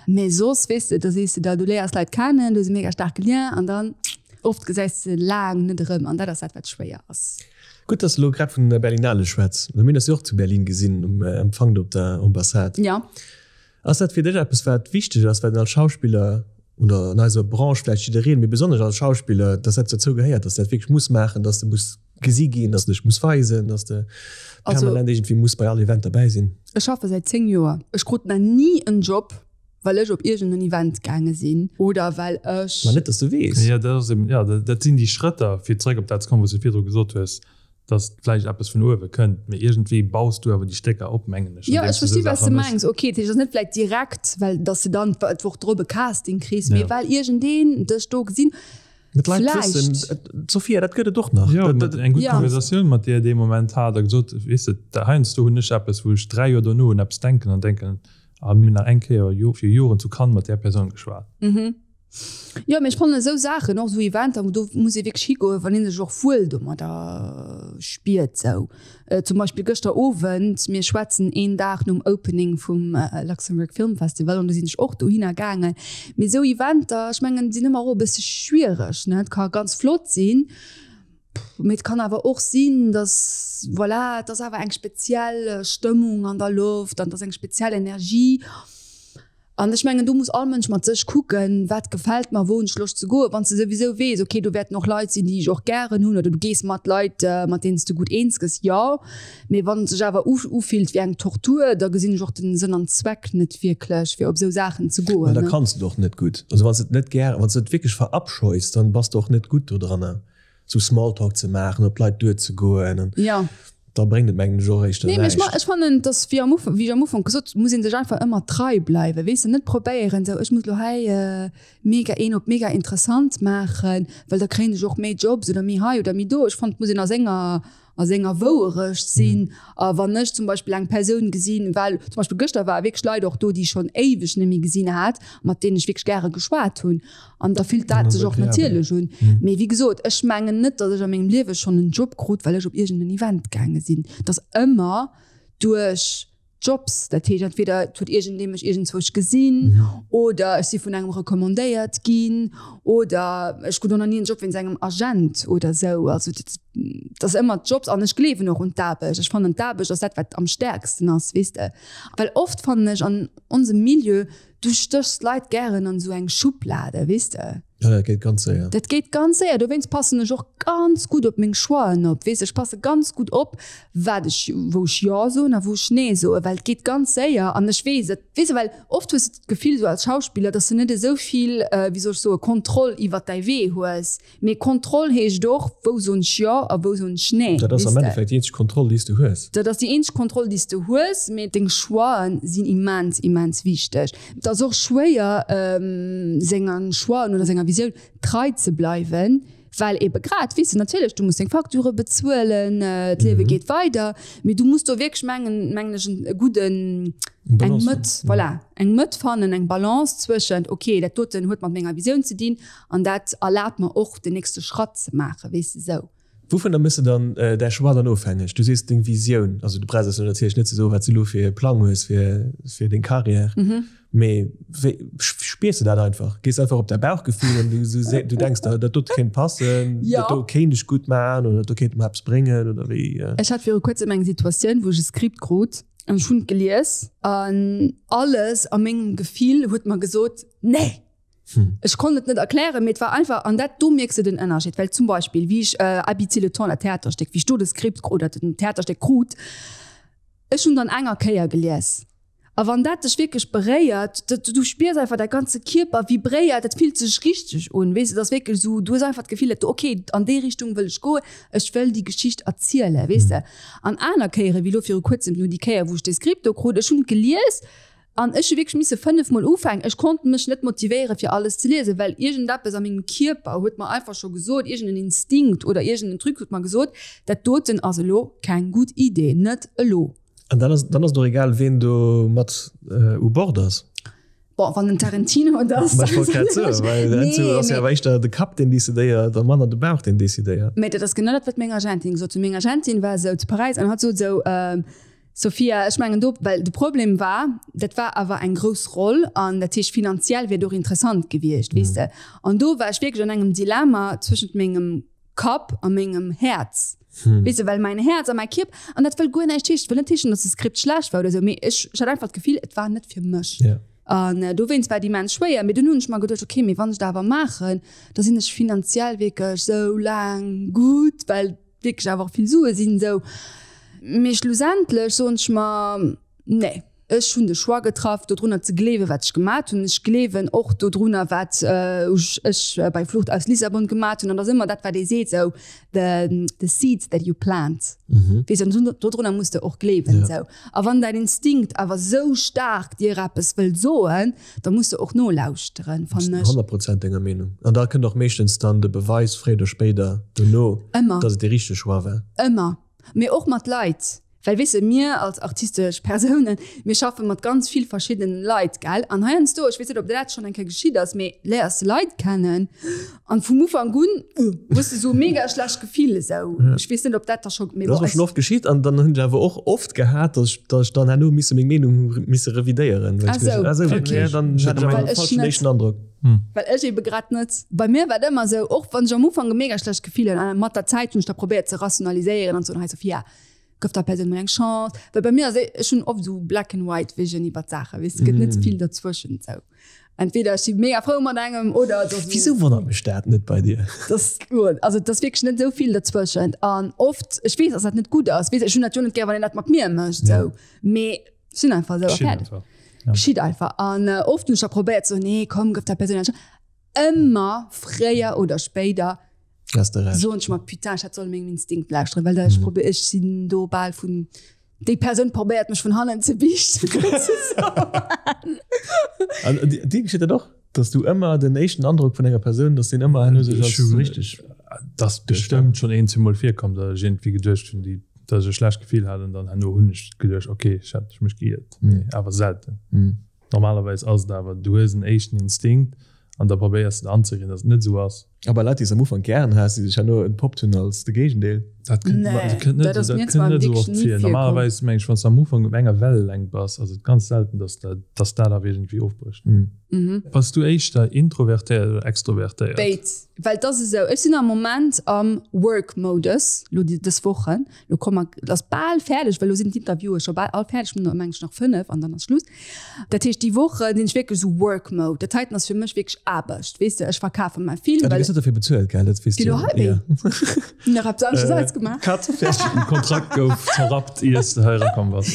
mee soss weess de, da sees de der, du léiers Leit kennen, du hues e mega staarke Lien an dann oft gesäis de se laang net erëm an dat ass dat wat schwéier ass. Gutt, dass de elo grad vun der Berlinale schwätz. Mir hunn eis jo och zu Berlin gesinn um Empfang do op der Ambassade. Ja. Ass dat fir dech eppes, wat wichteg ass, wat een als Schauspiller, oder an eiser Branche vläicht jiddereen, mee besonnesch als Schauspiller, dass dat dozou gehéiert, dass de dat wierklech muss maachen, dass de muss gesi ginn, dass de dech muss weisen, dass de permanent iergendwéi muss bei all Event derbäi sinn? Ech schaffe säit 10 Joer. Ech krut nach ni en Job, well ech op iergend en Event gaange sinn oder well ech. Ma net, dass du weess. Jo, dat ass eben, jo, dat sinn déi Schrëtter, fir zrëck op dat ze kommen, wat s du virdru gesot hues, dass vläicht eppes vun uewe kënnt, mee iergendwéi baus du awer déi Stécker op, mengen ech, Jo, ech versti wat s de mengs. Ok, dat heescht, et ass net vläicht direkt, well dass de dann d'Woch drop e Casting kriss, mee well iergendeen dech do gesinn. Mee d'Leit wëssen, d'Sophia, dat gëtt et och nach. Jo, eng gutt Konversatioun mat dir dee Moment hat a gesot, weess de, heiansdo hunn ech eppes, wou ech 3 Joer dono un eppes denken an denken, A mir hunn nach eng Kéier fir Joren zu Cannes mat där Persoun geschwat. Mhm. Jo, mee ech fannen esou Saachen, och esou Eventer, do muss ee wierklech higoen, wann ee sech och wuel domadder spiert esou. Zum Beispill gëschter Owend, mir schwätzen een Dag nom Opening vum Luxembourg Film Festival, an do sinn ech och dohinner gaangen. Mee esou Eventer, ech mengen, sinn ëmmer och e bësse schwiereg, ne. Et ka ganz flott sinn. Mee et kann awer och sinn, dass, voilà, et ass awer eng speziell Stëmmung an der Loft an et ass eng speziell Energie. An ech mengen, do muss all Mënsch mat sech kucken, wat gefält mer, wou hunn ech Loscht ze goen. Wann s de souwisou weess, okay, do wäerten och Leit sinn, déi ech och gären hunn oder du gees mat Leit, mat deenen s de gutt eens gëss, jo. Mee wann et sech awer ufillt wéi eng Tortur, da gesinn ech och den Sënn an Zweck net wierklech, fir op esou Saachen ze goen. Mä da kanns de et och net gutt. Also wann s de et net gär, wann s de et wierklech verabscheus, dann bass de och net gutt do dranner, sou Smalltalk ze maachen, op d'Leit duerzegoen an Jo. da bréngt et mengen ech och éischter Nee, mee ech näischt. fannen, dass wéi am Ufank, wéi ech am Ufank gesot hunn, muss ee sech einfach ëmmer trei bleiwen, weess de, net probéieren esou, ech muss lo hei mega een op mega interessant maachen, well da kréien ech och méi Jobs oder méi hei oder méi do. Ech fannen, et muss een a senger a senger Wouerecht sinn. A wann ech zum Beispill eng Persoun gesinn, well zum Beispill gëschter ware wierklech Leit och do, déi ech schonn éiweg net méi gesinn hat, mat deenen ech wierklech gäre geschwat hunn, an da fillt dat sech och natierlech un. Mee wéi gesot, ech mengen net, datt ech a mengem Liewe schonn en Job krut, well ech op iergend en Event gaange sinn. Et ass ëmmer duerch Jobs, dat heescht entweder et huet iergendee mech iergendzwousch gesinn oder ech si vun engem recommandéiert ginn oder ech krut och nach ni en Job wéinst engem Agent oder esou. Also dat dat ass ëmmer d'Jobs an ech gleewen och un d'Aarbecht. Ech fannen d'Aarbecht ass dat wat am stäerksten ass, weess de. Well oft fannen ech an onsem Milieu, du stéchs d'Leit gären an esou eng Schublade, weess de. Ja, dat geet ganz séier. Dat geet ganz séier. Dowéinst passen ech och ganz gutt op meng Choixen op. Weess, ech passe ganz gutt op, wat ech, wou ech Jo soen a wou ech Nee soen, well et geet ganz séier an ech weess et. Weess de, well oft hues de d'Gefill esou als Schauspiller, dass de net esou vill, wéi soll ech soen, Kontroll iwwert däi Wee hues. Mee Kontroll heescht och, wou soen ech Jo a wou soen ech Nee. Dat ass am Endeffekt déi eenzeg Kontroll, déi s du hues. Dat ass déi eenzeg Kontroll, déi s du hues, mee deng Choixen sinn immens, immens wichteg. Et ass och schwéier, senger Choixen oder senger Visioun trei ze bleiwen, well ebe grad, weess de, natierlech, du muss deng Facturë bezuelen, d'Liewe geet weider, mee du muss do wierklech mengen, mengen ech, e gudden, eng Mëtt, voilà, eng Mëtt fannen, eng Balance zwëschent, okay, dat doten huet mat menger Visioun ze dinn An dat erlaabt mer och, den nächste Schratt ze maachen, weess de, sou. Wouvunner méchs de dann däi Choix dann ofhängeg? Du sees deng Visioun, also du brauchs eis natierlech net ze soen, wat s du elo fir e Plang hues fir fir deng Carrière, mee wéi. Spiers de dat einfach? Gees einfach op däi Bauchgefill an du, du, du denks der, dat dote kéint passen, Ja. dat do kéint ech gutt maachen oder dat do kéint mer eppes bréngen oder wéi? Ech hat viru kuerzem eng Situatioun, wou ech e Skript krut an ech hunn et gelies an alles a mengem Gefill huet mer gesot, Nee! Ech konnt et net erklären, mee et war einfach, an dat, do mierks de den Ënnerscheed, well zum Beispill wéi ech Habiter le temps, dat Theaterstéck, wéi ech do de Skript oder den Theaterstéck krut, ech hunn dann enger Kéier gelies. A wann dat dech wierklech beréiert, du spiers einfach, däi ganze Kierper vibréiert, et fillt sech richteg un, weess de, et ass wierklech esou, du hues einfach d'Gefill, datt du, ok, an déi Richtung wëll ech goen, ech wëll déi Geschicht erzielen, weess de. An aner Kéieren, wéi elo viru kuerzem, no déi Kéier, wou ech dee Skript do krut, ech hunn et gelies an ech hu wierklech misse fënnefmol ufänken, ech konnt mech net motivéieren, fir alles ze liesen, well iergendeppes a mengem Kierper huet mer einfach scho gesot, iergenden Instinkt oder iergenden Truc huet mer gesot, dat doten ass elo keng gutt Idee, net elo. An dann ass, dann ass et och egal, ween do mat u Bord ass. Bon, wann den Tarantino et ass. Ma ech wollt grad soen, well nee, dat ass jo awer éischter de Kapp, deen decidéiert a manner de Bauch, deen decidéiert. Mee dat ass genau dat, wat meng Agentin gesot huet. Meng Agentin war esou zu Paräis an hat sot esou, Sophia, ech mengen do, well de Problem war, dat war awer eng grouss Roll an dat heescht finanziell wier et och interessant gewiescht, weess de. An do war ech wierklech an engem Dilemma zwëschent mengem Kapp a mengem Häerz. Hm. Weess de, well mäin Häerz a mäi Kierp, an dat wëll guer näischt heeschen, wëll net heeschen, datt de Skript schlecht war oder esou, mee ech, ech hat einfach d'Gefill, et war net fir mech. Ja. An äh, dowéinst war et immens schwéier. Mee dunn hunn ech mer geduecht, okay, mee wann ech dat awer maachen, da sinn ech finanziell wierklech sou laang gutt, well wierklech awer och vill Sue sinn esou. Mee schlussendlech soen ech mer, nee. Ech hunn de Choix getraff, dodrunner ze gleewen, wat ech gemat hunn. Ech gleewen och dodrunner, wat ech bei Flucht aus Lissabon gemat hunn. An dat ass ëmmer dat, wat ee seet, esou, the, the seeds that you plant. Weess de, an dodrunner muss de och gleewen, esou. A wann däin Instinkt awer esou staark dir eppes wëll soen, da muss de och nolauschteren, fannen ech. 100 Prozent denger Meenung. An da kënnt och meeschtens dann de Beweis, fréier oder spéider, dono, dass et dee richtege Choix war. Ëmmer. Mee och mat Leit. Well weess de, mir als artistesch Persounen, mir schaffe mat ganz vill verschiddenen Leit, gell? An heiansdo, ech weess net, ob der dat schonn eng Kéier geschitt ass, mee léiers de Leit kennen an vum Ufank un hues de sou e mega schlecht Gefill esou. Ech weess net, ob dat der scho, mee bon. Dat ass mer schonn oft geschitt an dann hunn ech awer och oft gehat, dass ech, dass ech dann herno misse meng Meenung hu misse revidéieren, well ech Ah sou, ah sou, okay. ja, dann hat ech awer Well e ech falschen net. éischten Androck. Well ech ebe grad net. Bei mir war et ëmmer esou, och wann ech am Ufank e mega schlecht Gefill hunn, an mat der Zäit hunn ech da probéiert ze rationaliséieren an ze soen, hei Sophia, gëff der Persoun mol eng Chance. Well bei mir ass, ech hunn oft esou black and white vision iwwer d'Saachen, weess, et gëtt net vill derzwëschent esou. Entweder ech si mega frou mat engem oder et ass esou. Wisou wonnert mech dat net bei dir? Dass, also et ass wierklech net esou vill derzwëschent. An oft, ech weess, dass dat net gutt ass, weess, ech hunn dat jo net gär, wann een dat mat mir mécht esou, mee Sinn einfach esou a fäerdeg. Ja. Geschitt einfach. An äh, oft hunn ech da probéiert so, nee, komm, gëff der Persoun eng Chance. Ëmmer fréier oder spéider Hast du recht. soen ech mer, putain, ech hätt solle mengem Instinkt lauschteren, well da ech probi ech sinn do bal vun déi Persoun probéiert mech vun hannen ze biichten. An dir dir geschitt dat och, dass du ëmmer den éischten Androck vun enger Persoun, dass deen ëmmer herno sech als richteg. Dass bestëmmt schonn een, zweemol virkomm, datt ech iergendwéi geduecht hunn, déi datt ech e schlecht Gefill hat an dann herno hunn ech geduecht, ok, ech hat mech geiert, mee awer selten. Normalerweis ass et awer, du hues en éischten Instinkt an da probéiers de et anzerien, datt et net esou ass. A bei Leit, déi s am Ufank gären has, déi sech herno entpoppt hunn als de Géigendeel? Dat kënnt Nee, dat kënnt net dat ass dat mir kënnt zwar net esou wierklech oft ni vir. virkomm. Normalerweis meng ech, wann s de am Ufank op enger Wellelängt bass, ass et ganz selten, datt dat datt dat awer iergendwéi ofbrécht. Bass du éischter introvertéiert oder extrovertéiert? Béid. Well et ass esou, ech sinn am Moment am Work-Modus, lo déi dës Wochen. Lo komme mer, et ass bal fäerdeg, well lo sinn d'Interviewe scho bal all fäerdeg, mir hunn nach, meng ech, nach 5 an dann ass Schluss. Dat heescht, déi Woche sinn ech wierklech esou Work-Mode. Dat heiten ass fir mech wierklech Aarbecht, weess de. Ech verkafe mäi Film, Ah, du well. gëss net dofir bezuelt, gell? Dat weess Wéi du lo jo. hei, wéi? Ja. Hunn nach eppes anesches ausgemaach. Cut, fäerdeg. Den Kontrakt gouf zerrappt, iers de hei erakomm bass.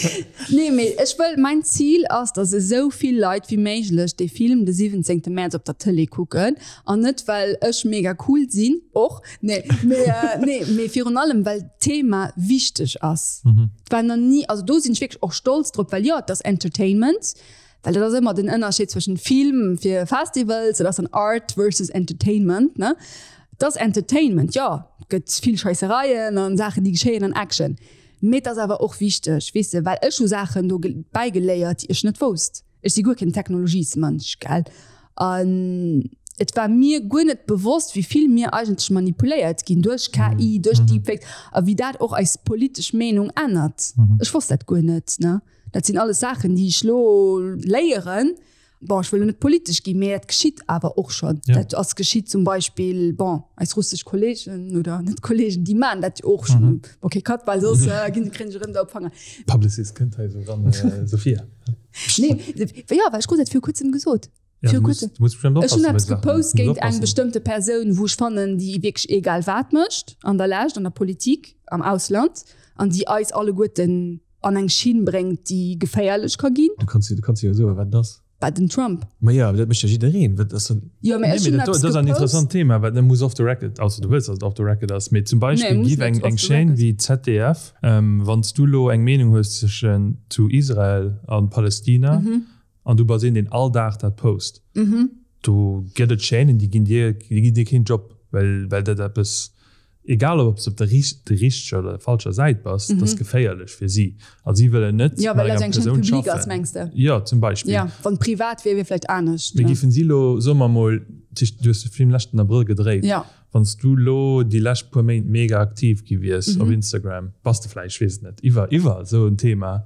Nee, mee ech wëll, mäin Zil ass, dass esou vill Leit wéi méiglech dee Film de 17. Mäerz op der Tëlee kucken. An net well ech mega cool sinn, och, nee, mee, nee, mee virun allem well d'Thema wichteg ass. Et war nach ni, also do sinn ech wierklech och stolz drop, well jo, et ass Entertainment, well dat ass ëmmer den Ënnerscheed zwëschen Film fir Festivals, dat ass dann Art versus Entertainment, ne. Et ass Entertainment, jo, et gëtt vill Scheissereien an Saachen déi geschéien an Action, mee et ass awer och wichteg, weess de, well ech hu Saachen do bäigeléiert, déi ech net wousst. Ech si guer keen Technologiesmënsch, gell? An et war mir guer net bewosst, wéi vill mir eigentlech manipuléiert ginn duerch KI, duerch Deepfakes a wéi dat och eis politesch Meenung ännert. Ech wosst dat guer net, ne? Dat sinn alles Saachen, déi ech lo léieren. Bon, ech wëll elo net politesch ginn, mee dat geschitt awer och schonn. Ja. Dat ass geschitt zum Beispill, bon, eis russesch Kollegen oder net Kollegen, déi maachen dat jo och schonn. Okay, cut, well soss ginn, kréien ech erëm do op d'Fanger. Publicist kënnt hei esou ran, Sophia. Nee, jo, well ech krut dat viru kuerzem gesot. Ja, Viru du musst, kuerzem. du musst bestimmt Ech hunn oppassen bei eppes Sachen. gepost Du musst géint eng oppassen. bestëmmte Persoun, wou ech fannen, déi wierklech egal wat mécht an der Lescht, an der Politik, am Ausland, an déi eis alleguerten an eng Schinn bréngt, déi geféierlech ka ginn. Du kanns, du kanns jo soen, wat et ass. Bah, den Trump. Ma jo, awer dat mécht jo jiddereen. Wat ass dann. Jo, mä Nee, ech mee hunn dat do, eppes dat ass en gepost. interessant Thema, wat net muss off the record, ausser du wëlls, datt et off the record ass, mee zum Nee, Beispill muss giff net eng, off eng the Chaîne record. wéi ZDF, wann s du elo eng Meenung hues zwëschen, zu Israel an Palästina, an du bass een deen all Dag dat post, do gëtt et Chaînen déi ginn dir, déi ginn dir keen Job, well well dat eppes, egal ob s de op der der richteger oder der falscher Säit bass, dat ass geféierlech fir si a si wëllen net Jo, mat well dat enger eng Chaîne Persoun publique ass, schaffen. mengs de? Jo, zum Beispill. Jo, wann privat wier, wier vläicht anescht, Mee ne? géifen si elo, soe mer emol, du hues de Film leschten Abrëll gedréit, Jo. wann s du elo déi lescht puer Méint mega aktiv gi wiers op Instagram, bass de vläicht, ech weess et net, iwwer iwwer esou en Thema,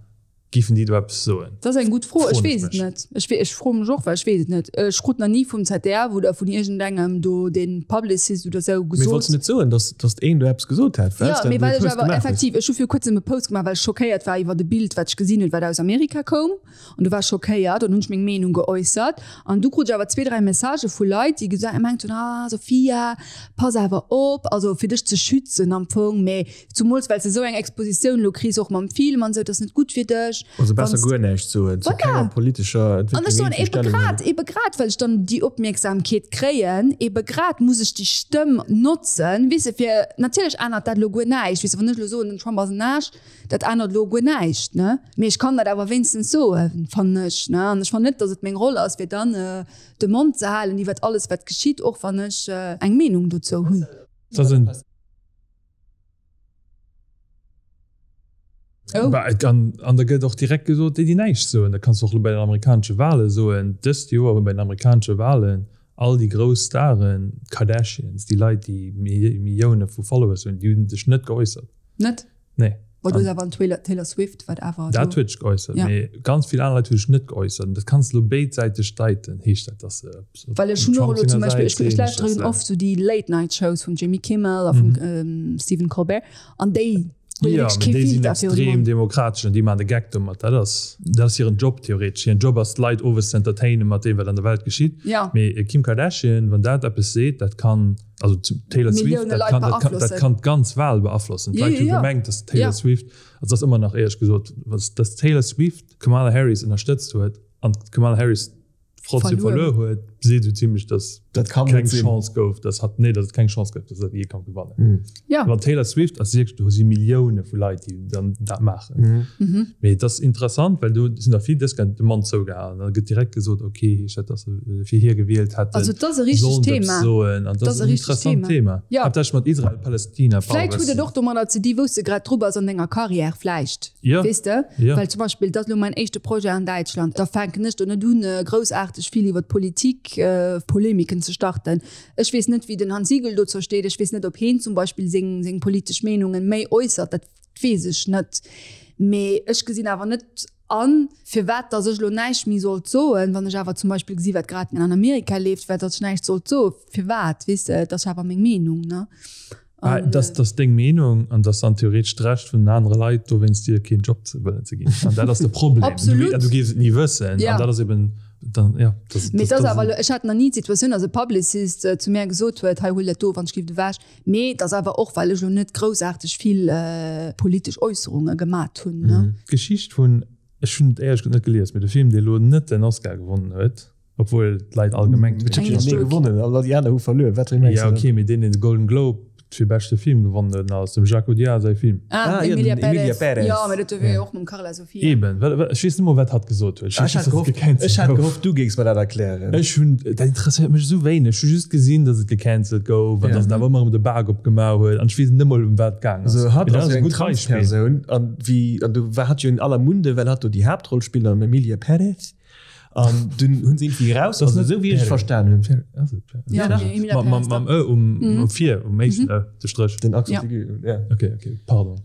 Giffen déi do eppes soen? Dat ass eng gutt Fro. Ech Froen ech weess et mech. net. Ech wee, ech froe mech och, well ech weess et net. Ech krut nach ni vum ZDF oder vun iergendengem do, dee Publicist oder esou, Mee wollts gesot. du net soen, dass, dass een do eppes gesot hätt, well Jo, s de mee den well ech Post awer gemaach hues? effektiv, ech hu viru kuerzem e Post gemaach, well ech schockéiert war iwwert e Bild, wat ech gesinn hunn, wat aus Amerika koum. An du war ech schockéiert an hunn ech meng Meenung geäussert. An du krut ech awer zwee, dräi Messagë vu Leit, déi gesa gemengt hunn, Ah, Sophia, pass awer op, also fir dech ze schützen am Fong, mee Zumools well s de esou eng Expositioun elo kriss, och mam Film an esou, dat ass net gutt fir dech. Also besser Wanns guer näischt soen, zu Voilà! kenger politescher An ech Entwécklung soen, iergendwéi ebe Stellung grad, huelen. ebe grad well ech dann déi Opmierksamkeet kréien, ebe grad muss ech déi Stëmm notzen, weess de, fir, natierlech ännert dat elo guer näischt, weess de, wann ech elo soen, den Trump ass en Aarsch, dat ännert elo guer näischt, ne, mee ech kann dat awer wéinstens soen, fannen ech, ne, an ech fannen net, datt et meng Roll ass, fir dann de Mond ze halen iwwert alles wat geschitt, och wann ech eng Meenung dozou hunn. Dat ass en. Oh. Bah, et kann, an da gëtt och direkt gesot, déi, déi näischt soen. Dat kanns du och elo bei den amerikanesche Wale soen. Dëst Joer hu bei den amerikanesche Walen all déi grouss Staren, d'Kardashians, déi Leit, déi Millioune vu Followers hunn, déi hu sech net geäussert. Net? Nee. Bon, do ass awer an Taylor Swift, wat awer. Dat huet sech geäussert, mee ganz vill aner Leit hu sech net geäussert. An dat kanns de elo béidsäiteg deiten. Heescht dat, dass se op Well ech hunn och Trump elo zum senger Beispill, Säit ech sinn? lauschteren oft sou déi Late Night Shows vum Jimmy Kimmel a vum Stephen Colbert an déi huele Jo, wierklech mee kee déi sinn Filter virun de extrem Mond. demokratesch an déi maachen de Geck domat. Dat ass, dat ass hiren Job theoretesch. Hiren Job ass d'Leit owes ze entertainen mat deem, wat an der Welt geschitt. Ja. Mee e Kim Kardashian, wann dat eppes seet, dat kann, also zum Taylor Swift, Millioune dat Leit kann, dat kann, dat beaflossen. kann d'ganz Wal beaflossen. Jo, D'Leit jo, hu jo. gemengt, dass Taylor Ja. Swift, also dat ass ëmmer nach éierlech gesot, was, dass Taylor Swift d'Kamala Harris ënnerstëtzt huet an d'Kamala Harris trotzdem Verluer. verluer huet, seet esou zimlech, dass Dat kann keng net sinn. Chance gouf, dass hat, nee, dass et keng Chance gouf, dass hat jee kann gewannen. Ja. Wann Taylor Swift ass wierklech, do si Millioune vu Leit, déi dann dat maachen. Mhm. Mee et ass interessant, well do sinn der vill, dës gëtt de Mond zougehalen. Da gëtt direkt gesot, okay, heescht dat, dass se fir hie gewielt hätten, Also et ass e richtegt sollen se eppes Thema. soen. An Et dat ass ass e en richtegt interessant Thema. Thema. Ja. Haaptsächlech mat Israel, Palästina. Vläit huet et och domadder ze di wou s de grad dru bass an denger Carrière vläicht. Ja. Weess de? Ja. Well zum Beispill, dat ass elo mäin éischte Projet an Däitschland, da fänken ech do net un, groussaarteg vill iwwer d'Politik Polemiken ze starten. Ech weess net, wéi den Hans Siegel dozou steet. Ech weess net, ob heen zum Beispill seng, seng politesch Meenungen méi äussert. Dat weess ech net. Mee ech gesinn awer net an, firwat datt ech elo näischt méi sollt soen, wann ech awer zum Beispill gesi wat grad an Amerika leeft, firwat datt ech näischt sollt soen. Firwat? Weess de, et ass awer meng Meenung, ne? Ah, dat ass deng Meenung an dat ass dann theoretesch d'Recht vun den anere Leit, dowéinst dir keen Job ze wëllen ze ginn. An dat ass de Problem. Absolut. Du, du géifs et ni wëssen. Ja. An dat ass eben dann, ja. Das, Mee das, et ass das awer, ech hat nach ni d'Situatioun, dass e Publicist zu mär gesot huet, hei huel dat do, wann ech giff ewech. Mee et ass awer och, well ech elo net groussaarteg vill politesch Äusserunge gemat hunn, ne. D'Geschicht vun, ech hunn et éierlech gesot net gelies, mee de Film, dee elo net den Oscar gewonnen huet, Obwuel d'Leit all gemengt hunn. Huet jo gewonnen, all déi aner hu verluer. Wat fir Ja ok, mee deen deen de Golden Globe fir beschte Film gewonnen huet, ass dem Jacques Audiard säi Film. Ah, jo, den Emilia Emilia Pérez. Pérez. Jo, mee dat wier jo och mam Carla Sofia. Eben, wat, wat, ech weess net mol wat hatt gesot huet. Ech hat gehofft, ech hat gehofft du géings mer dat erklären. Ech hunn, dat interesséiert mech esou wéineg. Ech hu just gesinn, datt et gecancelt gouf an datt en awer ëmmer erëm de Bak opgemaach huet an ech weess net mol ëm wat et gaang ass. Also hatt Mee dat ass ass jo e eng gutt Beispill. Transpersoun an wéi, an du war hatt jo in aller Munde, well hatt do déi Haaptroll spillt am Emilia Pérez. An dunn hunn se iergendwéi eraus, also esou wéi ech et verstanen hunn. Ass et Perez? Ja, dach. Emilia Perez, Mam, mam Ë um, mhm. um vir, um éischten Ë, de Stréch. Den Accent ja. aigu, ja. Okay, okay, pardon.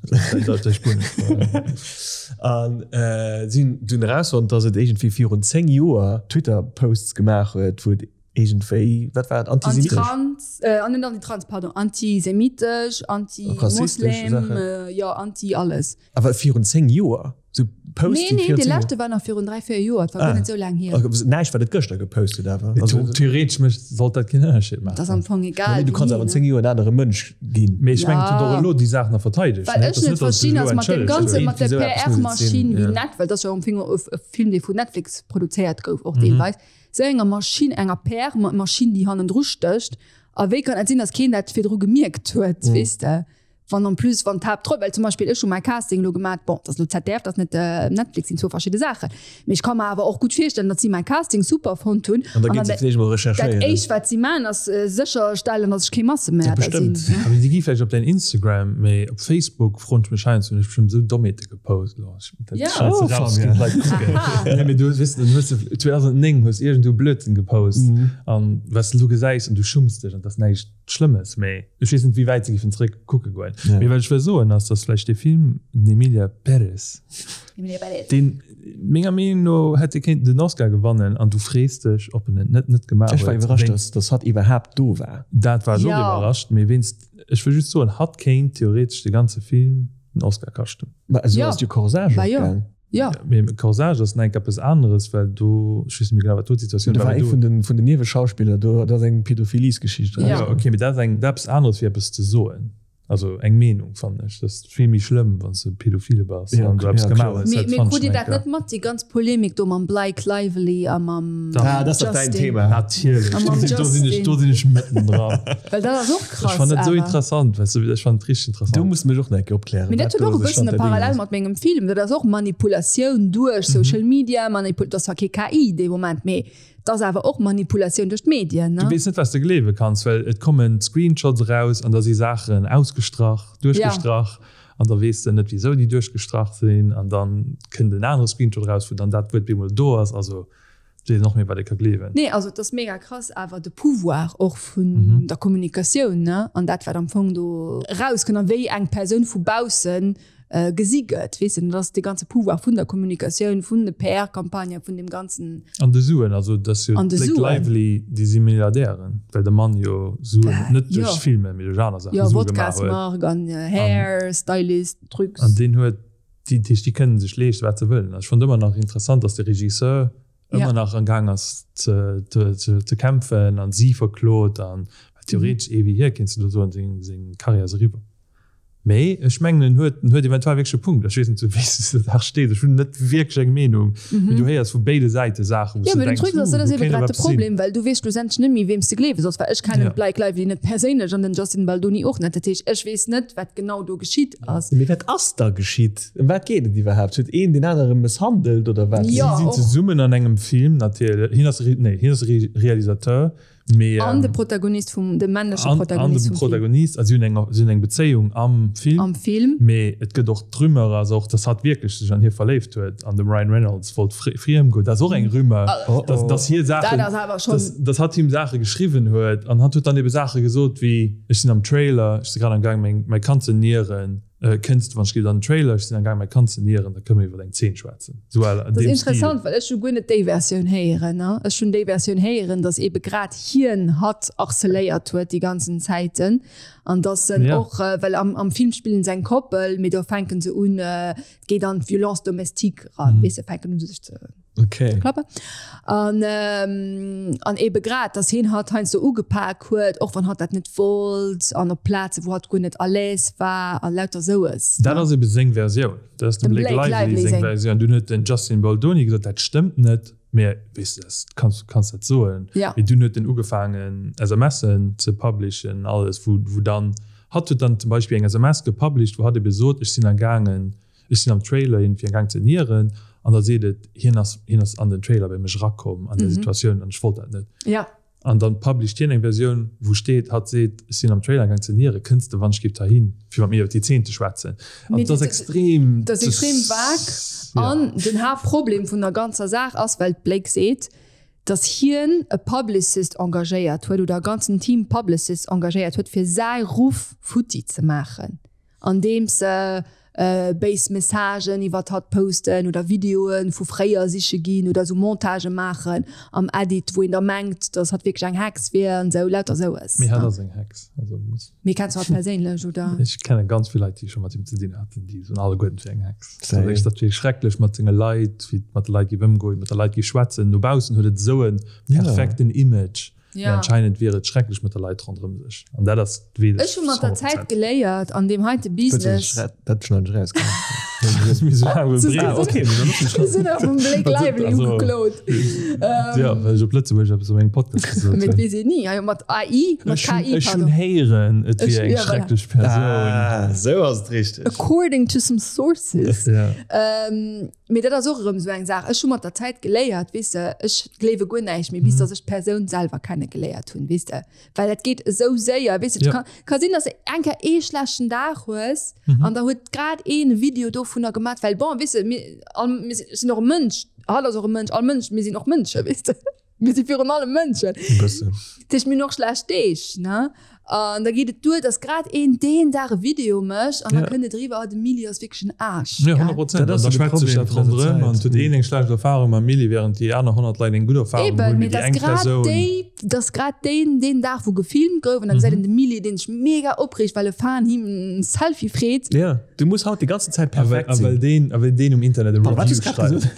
Dat ass Spuenesch. An äh, si hunn dunn erausfonnt, dass et iergendwéi virun 10 Joer Twitter-Posts gemaach huet, wou et iergendwéi, wat war et, antisemitesch? Antitrans, äh, an net antitrans, pardon, antisemitesch, anti-Moslem, äh, jo, anti-alles. Awer virun 10 Joer? Sou Posts Nee, nee, dee leschte war nach virun 3, 4 Joer, et war guer net sou laang hier. Näischt wat et gëschter gepost huet awer. Theoretesch mécht, sollt dat keen Ënnerscheed maachen. Dat ass am Fong egal. Nee, du kanns awer an 10 Joer en anere Mënsch ginn. Mee ech mengen, et huet och elo déi Saach nach verteidegt. Wat ech net verstinn ass mat deem ganze, mat der PR-Maschinn wéi Net, well dat ass jo am Fong e Film dee vun Netflix produzéiert gouf och deelweis, sou enger Maschinn, enger PR-Maschinn déi hannendru stécht. A wéi kann et sinn, datt keen dat virdru gemierkt huet, weess de? Wann en plus, wann d'Haaptroll, well zum Beispill ech hu mäi Casting elo gemat, bon, dat ass elo ZDF, dat ass net Netflix, sinn zwou verschidde Saachen, mee ech ka mer awer och gutt virstellen, datt si mäi Casting super fonnt hunn. An da ginn se vläicht emol recherchéieren. Dat éischt wat si maachen ass sécherstellen, datt ech kee Massemäerder sinn. Bestemmt. Awer si gi vläicht op däin Instagram, mee op Facebook froen ech mech heiansdo, hunn ech bestëmmt esou Dommheete gepost elo, dat schneits de raus, ginn d'Leit kucken. Nee, mee du hues, weess de, dann hues de 2009 hues iergendwou Blödsinn gepost an wat s de elo gesäis an du schumms dech an et ass näischt. Schlëmmes, mee ech weess net wéi wäit se giffen zréck kucke goen. Ja. Mee wat ech wëll soen ass, datt vläicht dee Film, den Emilia Pérez, Emilia Pérez. deen menger Meenung no hätt dee kéinten den Oscar gewannen an du frees dech ob en et net net gemaach Ech war huet iwwerrascht, wéinst, datt, datt hatt iwwerhaapt do war. Dat war ech och Ja. iwwerrascht, mee wéinst, ech wëll just soen, hatt kéint theoretesch de ganze Film den Oscar kaschten. Ma esou Ja. ass jo Corsage Bah och jo. gaang. Ja. Mee Corsage ass enk eppes aneres, well do, ech weess net méi genau wat do d'Situatioun war. Do war ee vun den, vun den Nieweschauspiller, do, do ass eng Pädophiliesgeschicht Ja. rauskomm. Ok, mee dat ass eng, dat eppes aneres wéi eppes ze soen. Also eng Meenung, fannen ech. Dat ass vill méi schlëmm, wann s de pädophile bass Ja, an du eppes ja, gemaach kloer. hues. Mee, mee krut Dir dat net mat, déi ganz Polemik do mam Blake Lively a mam Dach. Ah, dat ass dach däin Justin? Thema. Natierlech, A mam do sinn, do sinn ech, Justin. do sinn ech mëtten dran. Well dat ass och krass. Ech fannen dat esou interessant, weißt du, ech fannen et richteg interessant. Do muss de mech och nach eng Kéier opklären. Mee dat huet och e bëssen e Parallel mat mengem Film. Dat ass och Manipulatioun duerch Social Media, Manipul, dat ass zwar kee KI dee Moment, mee et ass awer och Manipulatioun duerch d'Medien, ne? Du weess net, wat s de gleewe kanns, well et kommen Screenshots eraus an da si Saachen ausgestrach, duerchgestrach an da weess de net, wisou déi duerchgestrach sinn an da kënnt en anere Screenshot eraus, wou dann dat Wuert bemol do ass. Also. Weess een och méi wat ee ka gleewen. Nee, also et ass mega krass awer de Pouvoir och vun der Kommunikatioun, ne, an dat wat am Fong do erauskënnt an wéi eng Persoun vu bausse gesi gëtt, weess de, dat ass dee ganze Pouvoir vun der Kommunikatioun, vun de PR-Campagnen, vun deem ganzen. An de Suen, also et ass jo d'Blake Lively, déi si Milliardären, well de Mann jo Suen, net duerch Filmen, mee duerch aner Saache Sue gemaach huet. Jo, Wodkasmark an Hair Stylist Trucs. An deen huet Déi heescht, déi kënnen sech leeschten, wat se wëllen. Ech fonnt ëmmer nach interessant, datt de Regisseur ëmmer nach am Gaang ass ze, ze, ze kämpfen an si verklot an theoretesch ee wéi hie kéints de do soen, seng, seng Karriär ass eriwwer. Mee ech mengen, en huet, en huet eventuell wierklech e Punkt. Ech weess net, zu wéi s de da stees. Ech hunn net wierklech eng Meenung, mee du héiers vu béide Säite Saachen, wou s du denks, Jo, mee den Truc ass, dat ass ebe grad de Problem, well du weess schlussendlech net méi, weem s de gleewe solls. Well ech kennen d'Blake Lively net perséinlech an den Justin Baldoni och net. Dat heescht, ech weess net, wat genau do geschitt. ass. Mee wat ass da geschitt? Ëm wat geet et iwwerhaapt? Huet een deen anere mësshandelt oder wat? Si sinn zesummen an engem Film natierlech. Hien ass, nee, hien ass Realisateur, mee. An de Protagonist vum, de männleche Protagonist vum Film. An de Protagonist, a si hunn eng, si hunn eng Bezéiung am Film. Am Film. Mee et gëtt och d'Rumeur, also och, dass hatt wierklech sech an hie verléift huet an dem Ryan Reynolds wollt friem goen. Dat ass och eng Rumeur, dass, dass hie Saachen, Dat ass awer schonn. dass, dass hatt him Saache geschriwwen huet an hatt huet dann ebe Saache gesot wéi. Ech sinn am Trailer, ech si grad am Gaang meng mäi Kand ze nieren, kënns de wann ech geet an den Trailer, ech sinn am Gaang mäi Kand ze nieren, da kënne mer iwwer eng Zeen schwätzen. Sou à la an deem Stil. Dat ass interessant, well ech hu guer net déi Versioun héieren. Ech hunn déi Versioun héieren, datt eebe grad hien hatt harceléiert huet déi ganzen Zäiten an datt en och, well am am Film spillen se eng Koppel, mee do fänken se un, et geet an d'Violence domestique eran, weess de, fänken un sech ze. Okay. Klappe. An, ähm, an ebe grad, dass hien hatt heiansdo ugepak huet, och wann hatt dat net wollt, an op Plaze wou hatt guer net à l'aise war a lauter soues. Dat ass ebe seng Versioun. Dat ass dem Blake Lively seng Versioun. Dunn huet den Justin Baldoni gesot, dat stëmmt net. Mee weess de, dat kanns, kanns dat soen. Ja. Mee dunn huet en ugefaangen SMSen ze publishen, alles, wou, wou dann, hatt huet dann zum Beispill eng SMS gepublished, wou hatt ebe sot, ech sinn agaangen, Ech sinn am Trailer iergendwéi am Gaang ze nieren an da seet et, hien ass, hien ass an den Trailer bei mech erakomm an der Situatioun an ech wollt dat net. Ja. An dann published hien eng Versioun, wou steet, hatt seet, ech sinn am Trailer gaang ze nieren, kënns de wann ech giff heihin, fir mat mir iwwer déi Zeen ze schwätzen. An et ass extrem. Dat ass extrem vague. An den Haaptproblem vun der ganzer Saach ass, well d'Blake seet, datt hien e Publicist engagéiert huet oder e ganzen Team Publicists engagéiert huet, fir säi Ruff futti ze maachen. Andeems se béis Messagen iwwert hatt posten oder Videoe vu fréier siche ginn oder esou Montagë maachen am Edit, wou een da mengt, datt hatt wierklech eng Hex wier an esou, lauter esoues. Mee hatt ass eng Hex, also muss. Mee kenns du hatt perséinlech, oder? Ech kenne ganz vill Leit, déi scho mat him ze dinn haten, déi soen alleguerten, et wier eng Hex. Also wierklech, dat wier schrecklech mat senge Leit, wéi mat de Leit géif ëmgoen, mat de Leit géif schwätzen. No baussen huet et esou e perfekten Image. Ja. Anscheinend wier et schrecklech mat de Leit ronderëm sech. An dat ass weess ech. Ech hu mat der Zäit geléiert an deem heite Business. Dat schneiden ech raus. Mir sinn och vum Blake Lively ugeklot. Ja, well ech op Lëtzebuergesch eppes op engem Podcast gesot hunn. Mee et weess een ni. Jo, mat AI, mat KI, pardon. Ech hunn héieren, et wier eng schrecklech Persoun. Ah, esou ass et richteg. According to some sources. Ja. Mee dat ass och erëm esou eng Saach, ech hu mat der Zäit geléiert, weess de, ech gleewe guer näischt méi, bis datt ech d'Persoun selwer kenne geléiert hunn, weess de, well dat geet esou séier, weess de, ja. Ka sinn, datt de eng Kéier ee schlechten Dag hues mhm. an da huet grad een e Video dovunner gemaach, well bon, weess de, mir, all, mir sinn och e Mënsch, hatt ass och e Mënsch, all Mënsch, mir sinn och Mënsche, weess de. Mir si virun allem Mënschen. E bëssen. Dat heescht, mir hunn och schlecht Deeg, ne? An da geet et duer, dass grad een deen Dag e Video mécht an da kënnt et eriwwer, oh, de Mili ass wierklech en Aarsch, Ja, 100 Prozent. An da schwätzt sech dat ronderëm an et huet een eng schlecht Erfarung mam Mili, wärend déi aner 100 Leit eng gutt Erfarung hunn, mee déi eng Persoun. Eben, mee dass grad déi, deen Dag, wou gefilmt gouf, an da gesäit een de Mili, deen sech mega opreegt, well e Fan him e Selfie freet. Ja, du muss haut déi ganzen Zäit perfekt sinn. A well deen, a well deen um Internet e Review schreift.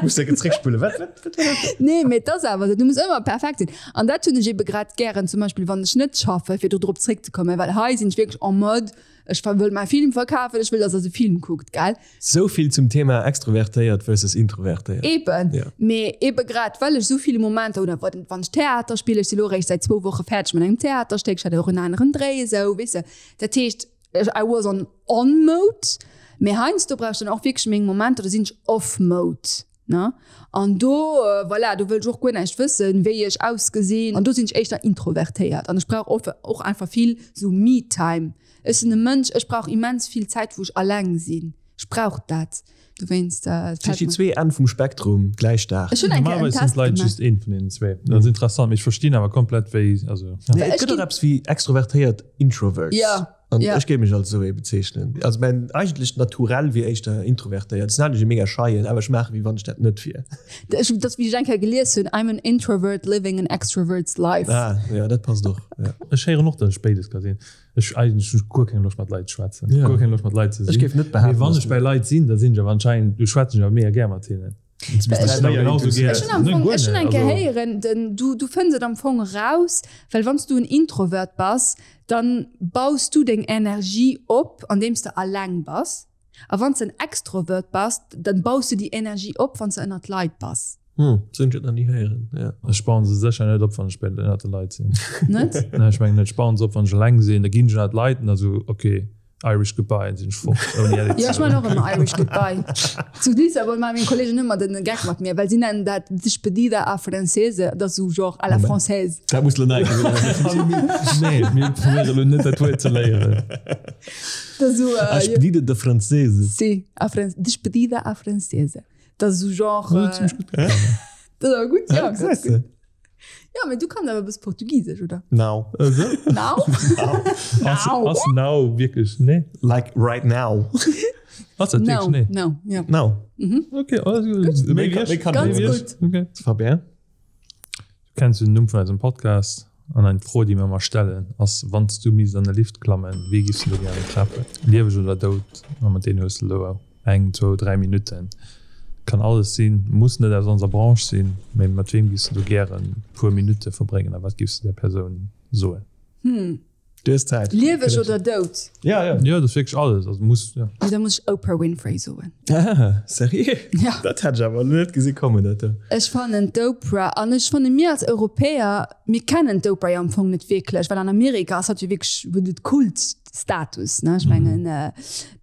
Muss de zréckspullen. Wat, wat, wat war dat? Nee, mee et ass awer esou, du muss ëmmer perfekt sinn. An dat hunn ech ebe grad gären, zum Beispill wann ech net schaffen, fir do drop zréckzekommen, well hei sinn ech wierklech en mode, ech wëll mäi Film verkafen, ech wëll, dass der de Film kuckt, gell? Sou vill zum Thema extrovertéiert versus introvertéiert. Eben, mee ebe grad well ech esou vill Momenter hunn, oder wann ech Theater spillen, ech si lo eréischt säit zwou Woche fäerdeg mat engem Theaterstéck, ech hat och en aneren Dréi esou, weess de. Dat heescht, I was on on mode, mee heiansdo brauch ech dann och wierklech meng Momenter, do sinn ech off mode, ne? An do, voilà, do wëll ech och guer näischt wëssen, wéi ech ausgesinn, an do sinn ech éischter introvertéiert an ech brauch of och einfach vill sou Me-Time. Ech sinn e Mënsch, ech brauch immens vill Zäit, wou ech alleng sinn, ech brauch dat. Dowéinst fällt mir. Déi zwee Enn vum Spektrum gläich staark. Ech hunn eng Kéier en Normalerweis sinn Test d'Leit gemaach. just eent vun deenen zwee. Dat ass interessant, mee ech verstinn awer komplett wéi, also. Nee, et gëtt och eppes wéi extrovertéiert Introverts. Ja, An ja. ech géif mech als esou ee bezeechnen. Also mäin eigentlecht Naturell wier éischter introvertéiert. Ech sinn eigentlech e mega Scheien, awer ech maache wéi wann ech dat net wier. Ech, dat wéi ech eng Kéier gelies hunn, I'm an introvert living an extrovert's life. Ah, ja, dat passt och, ja. Ech héieren och, datt ech béides ka sinn. Ech eigentlech hunn guer keng Loscht mat Leit ze schwätzen. Ja. Guer keng Loscht mat Leit ze sinn. Ech géif net behaapten, Mee wann ech bei Leit sinn, da sinn ech awer anscheinend, du schwätzen ech awer mega gär mat hinnen. Ech hunn eng Kéier héieren, den, du, du fënns et am Fong eraus, well wann s du en Introvert bass, dann baus du deng Energie op, andeems de alleng bass. A wann s de en Extrovert bass, dann baus du déi Energie op, wann s de ënnert Leit bass. Hm, sou hunn ech et nach ni héieren, ja. Ech bauen se sécher net op, wann ech bei ënnert de Leit sinn. Net? Nee, ech mengen net. Ech bauen se op, wann ech eleng sinn. Da ginn ech ënnert d'Leit an da sou, ok, Irish goodbye, an sinn ech fort, ouni Äddi ze soen. Jo, ech man och ëmmer Irish goodbye. Zu Lissabon maache meng Kolleegen ëmmer den Geck mat mir, well si nennen dat Despedida à francesa, dat ass sou genre à la française. Dat muss lo nei ginn. Nee, mir probéiere lo net dat Wuert ze léieren. Dat ass sou. Despedida de francesa. Si, à fran-, Despedida à francesa. Dat ass sou genre. Dat ass gutt gegangen. Dat ass gutt, ja. Gesäis de? Ja, mee du kanns awer e bësse Portugisesch, oder? Now. Now? Now. Ass now wierklech nee? Like right now. Ass dat wierklech nee? Now, ja. Now. Okay, alles gutt. Méi wéi ech. Ganz gutt. Okay. Fabien? Du kenns den Numm vun eisem Podcast an eng Fro, déi mir ëmmer stellen, ass, Wann s du misst an e Lift klammen, wee giffs du do gären treffen? Lieweg oder dout? A mat deenen hues de elo eng, zwou, dräi Minutten. Kann alles sinn, muss net aus onser Branche sinn, mee mat weem giffs du do gären e puer Minutte verbréngen a wat giffs du där Persoun soen? Du hues Zäit. Lieweg oder dout? Ja, ja. Jo, dat ass wierklech alles. Also muss, ja. Nee, da muss ech Oprah Winfrey soen. Ah, seriö? Ja. Dat hätt ech awer net gesi kommen, dat do. Ech fannen d'Oprah, an ech fanne mir als Europäer, mir kennen d'Oprah jo am Fong net wierklech, well an Amerika ass hatt jo wierklech, huet et Kultstatus, ne? Ech mengen.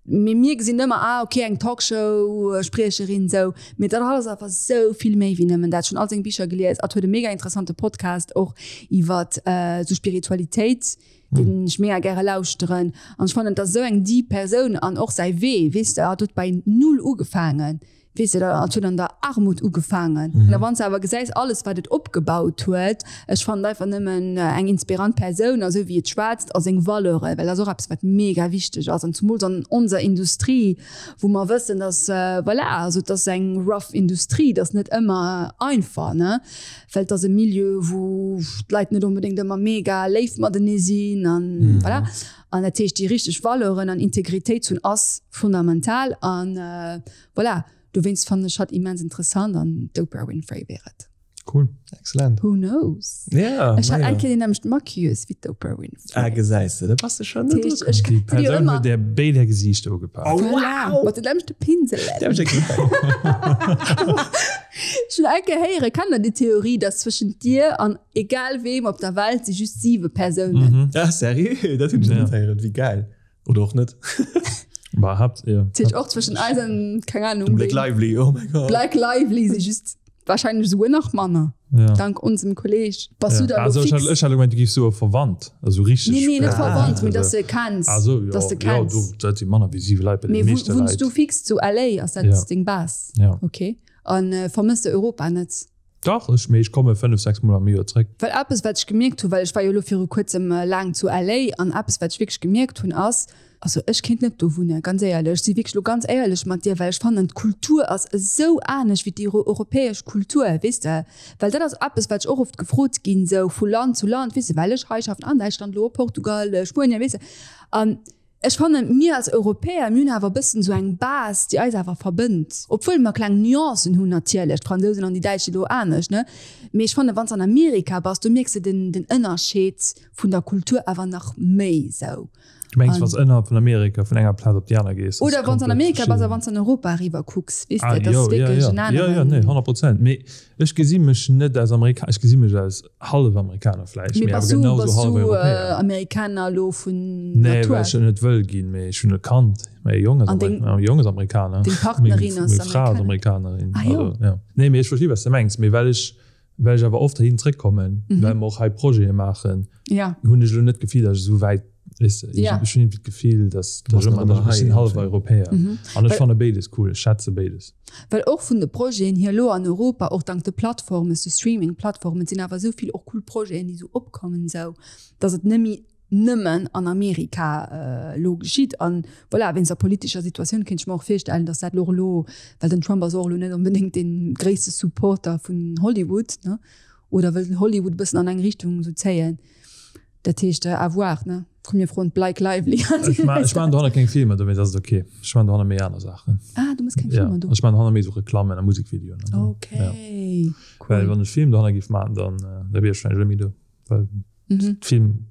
Mee mir gesinn ëmmer, ah ok, eng Talkshow-Spriecherin, sou. Mee dat ass awer sou vill méi wéi nëmmen dat. Ech hunn all seng Bicher gelies. Hatt huet e mega interessante Podcast och iwwer sou Spiritualitéit, deen ech mega gäre lauschteren. An ech fannen, et ass esou eng deep Persoun an och säi Wee, weess de, hatt huet bei null ugefaangen. Weess de, dat huet an der Armut ugefaangen. An da wann s de awer gesäis, alles wat et opgebaut huet, ech fannen et einfach nëmmen eng inspirant Persoun a sou wéi et schwätzt a seng Valeuren, well dat ass och eppes wat mega wichteg ass an zumools an onser Industrie, wou mer wëssen, dass, voilà, also et ass eng rough Industrie, et ass net ëmmer einfach, ne, well et ass e Milieu wou d'Leit net onbedéngt ëmmer mega léif matenee sinn an voilà. An dat heescht déi richteg Valeuren an Integritéit ze hunn ass fundamental an Voilà, dowéinst fannen ech hatt immens interessant an d'Oprah Winfrey wier et. Cool. Excellent. Who knows? Ja, Ech hat eng Kéier déi nämmlecht Maquilleuse wéi d'Oprah Winfrey. Ah, gesäis de, da bass de schonn net dru. Ech Déi Persoun huet där béid är Gesiichter ugepaakt. Oh, wow! Mat den nämmlechte Pinselen. Déi hab ech ja gesäit. Ech hunn eng Kéier héieren, kennt der déi Theorie, dass zwëschent dir an egal weem op der Welt si just siwe Persounen? Ah, seriö? Dat hunn ech net héieren. Wéi gäil. Oder och net. Bah, habt ihr. Zählt och zwischen eis an, keng Ahnung. Dem Blake Lively, oh mein Gott. Blake Lively si just wahrscheinlech souguer nach manner. Ja. Dank onsem Kolleg. Bass ja. du da also, fix? Ich hatte gemeint, du gifs soe verwandt. Also richtig. Nee, nee, net ah, verwandt, mee dass du kenns. Also, ja, dass du kenns. Ja, du, dat si manner wéi siwe Leit bei den meeschte Leit. Wunns du fix zu LA? Ass dat ja. deng Base? Ja. Okay. An äh, vermësst du Europa net? Dach, ech, mee ech komme 5, 6 Mol am Joer zréck. Well eppes wat ech gemierkt hunn, well ech war jo elo viru kuerzem laang zu LA an eppes wat ech wierklech gemierkt hunn ass, also ech kéint net do wunnen, ganz éierlech, ech si wierklech elo ganz éierlech mat dir, well ech fannen d'Kultur ass esou anescht wéi déi europäesch Kultur, weess de, well dat ass eppes wat ech och oft gefrot ginn, esou vu Land zu Land, weess de, well ech hei schaffen an Däitschland elo, Portugal, Spuenien, weess de, an Ech fannen, mir als Europäer, mir hunn awer e bëssen esou eng Base, déi eis awer verbënnt, obwuel mer kleng Nuancen hunn natierlech, d'Fransousen an déi Däitsch si do anescht, ne, mee ech fannen, wann s de an Amerika bass, do mierks de den, den Ënnerscheed vun der Kultur awer nach méi esou. Du mengs, wann s ënnerhalb vun Amerika vun enger Plaz op déi aner gees, ass Oder wann s an komplett Amerika bass a verschidden. wann s an Europa eriwwer kucks, weess Ah de, dat jo, ass jo, wierklech jo, en jo, jo, aneren. nee, 100%. Mee ech gesi mech net als Amerikaner, ech gesi mech als hallef Amerikaner vläicht, Mee mee awer bass du, genau sou bass hallef du Europäer. Amerikaner elo vun Nee, Natur? well ech et net wëll ginn, mee ech hunn e Kand, mäi Jong ass An deng, Amerikaner, Jong ass Amerikaner, deng meng, Partnerin ass meng Fra ass Amerikanerin? Amerikanerin, Ah jo. also ja. Nee, mee ech versti wat s de mengs, mee well ech, well ech awer oft heihin zréckkommen, well mer och hei Projete maachen, Ja. hunn ech elo net d'Gefill, datt ech esou wäit, weess de, Ja. ech hunn iergendwéi d'Gefill, datt Du bass ech nach ëmmer, ëmmer ech hei sinn hallef iergendwéi. Europäer an ech Well fanne béides cool, ech schätze béides. Well och vun de Projeten hier elo an Europa, och dank de Plattformen, de Streaming-Plattformen, sinn awer esou vill och cool Projeten, déi esou opkommen, esou datt et net méi nëmmen an Amerika elo geschitt. An voilà, wéinst der politescher Situatioun kéint ech mer och virstellen, datt dat elo och elo, well den Trump ass och elo net onbedéngt dee gréisste Supporter vun Hollywood, ne, oder wëll Hollywood e bëssen an eng Richtung esou zéien. Dat heescht, à voir, ne? Komm mir froen d'Blake Lively. Ech maachen dohanner keng Filmer, dowéinst ass et ok. Ech maachen dohanner méi aner Saachen. Ah, du mëss keng Filmer do? Ja, ech maachen dohanner méi esou Reklammen a Musekvideoen an esou. Ok, cool. Well wann ech Film dohanner géif maachen, dann da wier ech wahrscheinlech net méi do. Well Film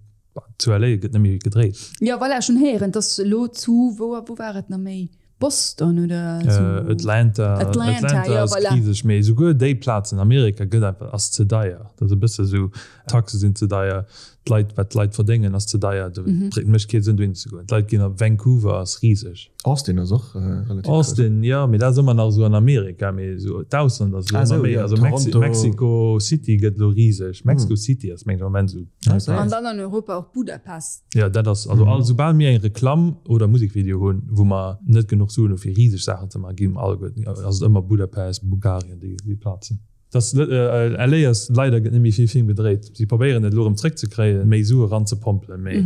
zu LA gëtt net méi gedréit. Jo, voilà, ech hunn héieren, dass elo zu, wou, wou war et nach méi? Boston oder zu Atlanta. Atlanta, Atlanta jo, ass voilà. riseg, mee esouguer déi Plaz an Amerika gëtt einfach, ass ze deier. Dat ass e bësse sou, d'Taxe sinn ze deier, d'Leit, wat d'Leit verdéngen ass ze deier, do mécht kee Sënn dohin ze goen. D'Leit ginn op Vancouver, ass riseg. Austin ass och relativ grouss. Austin, jo, mee dat ass ëmmer nach esou an Amerika, mee esou d'Ausland ass elo ëmmer méi, also Toronto. Mexico City gëtt elo riseg. Mexico City ass mengen am Moment esou. An dann an Europa och Budapest. Jo, dat ass, also all, soubal mir eng Reklamm oder Musekvideo hunn, wou mer net genuch Suen hu fir riseg Saachen ze maachen, gi mer alleguerten, ass et ëmmer Budapest, Bulgarien, déi, déi Plazen. Dass LA ass, leider gëtt net méi vill Film gedréit. Si probéieren et elo erëm zréckzekréien, méi Sue ranzepompelen, mee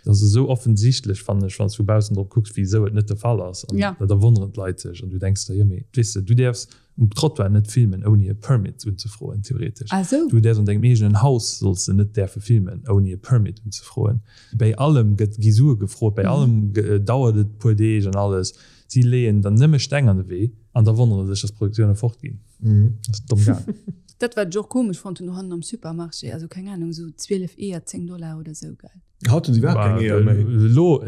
et ass esou offensichtlech, fannen ech, wann s du vu baussen drop kucks, wisou et net de Fall ass. An da wonneren d'Leit sech an du denks der, jo mee, weess de, du däerfs um Trottoir net filmen ouni e Permit unzefroen, theoretesch. Ah sou. Du däerfs an dengem eegenen Haus solls de net däerfe filmen ouni e Permit unzefroen. Bäi allem gëtt, gi Sue gefrot, bäi allem dauert et puer Deeg an alles. Si leeën der nëmme Steng an de Wee an da wonnere sech, dass d'Produktioune fort ginn. Dat ass domm gaang. Dat wat ech och komesch fonnt hunn dohannen am Supermarché, also keng Ahnung, sou 12 Eeër 10 Dollar oder sou, gell? Haut hunn se iwwerhaapt keng Eeër méi. Elo,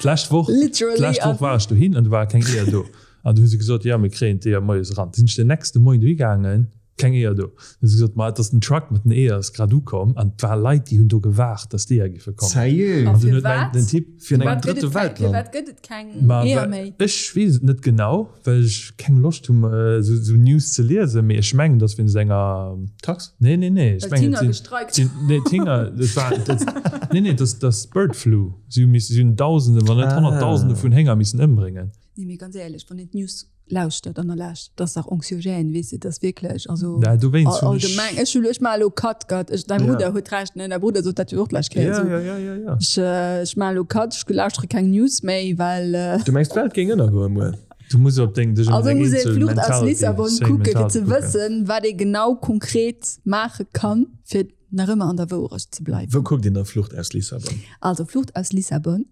d'lescht Woch, d'lescht Woch war ech dohin an do ware keng Eeër do. An du hu se gesot, jo mir kréien d'Eeër moies eran. Du sinn ech den nächste Moien dohi gaangen. Keng Eeër do. Dann hu se gesot, ma et ass den Truck mat den Eeër ass grad ukomm an et war Leit, déi hunn do gewaart, datt d'Eeër giffe kommen. Sérieux? An dunn huet mäin, den Typ. Fir an engem drëtte Weltland? Firwat gëtt et keng Ma Eeër méi? ech weess et net genau, well ech keng Loscht hunn, esou esou News ze liesen, mee ech mengen, datt wéinst enger. Tax? Nee, nee, nee, ech Well mengen, d'Hinger et sinn, gestreikt sinn, nee, d'Hinger, et war, et, nee, nee, et ass, et ass Bird Flu. Si hu missen, si hunn Dausende, wann net Honnertdausende vun Hénger missen ëmbréngen. Nee, mee ganz éierlech, wann een d'News lauschtert an erlaascht, dat ass dach anxiogène, weess de, dat ass wierklech, also Ja, dowéinst hunn ech. allgemeng, ech hunn, ech maache elo Cut, Gott, ech, däi Ja. Brudder huet Recht, ne, däi Brudder sot dat jo och d'lescht Kéier Ja, esou, ja, ja, ja, ja. ech, ech maache elo Cut, ech lauschtere keng News méi, well. Du mengs d'Welt géing ënnergoen muer? Du muss op deng, dech ëm Also deng muss ee eenzel Flucht aus Mentality, Lissabon sane kucke fir Mentality ze kucken. wëssen, wat ee genau konkret maache kann, fir nach ëmmer an der Wourecht ze bleiwen. Wou kuckt een da Flucht aus Lissabon? Also Flucht aus Lissabon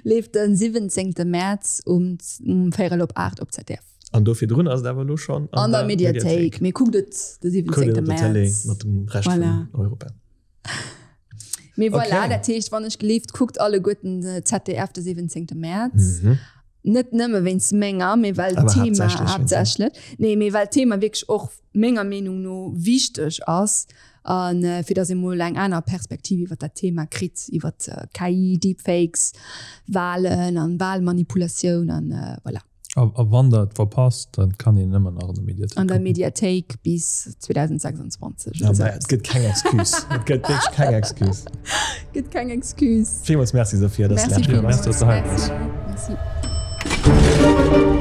leeft den 17 Mäerz um véierel op 8 op ZDF. An do virdrun ass et awer elo schonn an der Mediathéik. Mee kuckt et de Kuckt et 17 op der Télé Mäerz. mat dem Rescht Voilà. vun Europa. Mee voilà, Okay. dat heescht, wann ech gelift, kuckt alleguerten de ZDF de 17 Mäerz. Net nëmme wéinst menger, mee well Awer d'Thema haaptsächlech wéinst deem. haaptsächlech, nee, mee well d'Thema wierklech och menger Meenung no wichteg ass a fir datt ee mol eng aner Perspektiv iwwer dat Thema kritt, iwwer KI, Deepfakes, Walen an Walmanipulatioun an voilà. A wann der et verpasst, dann kann een ëmmer nach an der Mediathéik An der kucken. Mediathéik bis 2026 Ja, oder sou mä et eppes. gëtt keng Excuse. Et gëtt wierklech keng Excuse. Gëtt keng Excuse. Villmools Merci, Sophia, dass du Merci laanscht komm Merci, bass. dass du hei waars. Merci. Merci.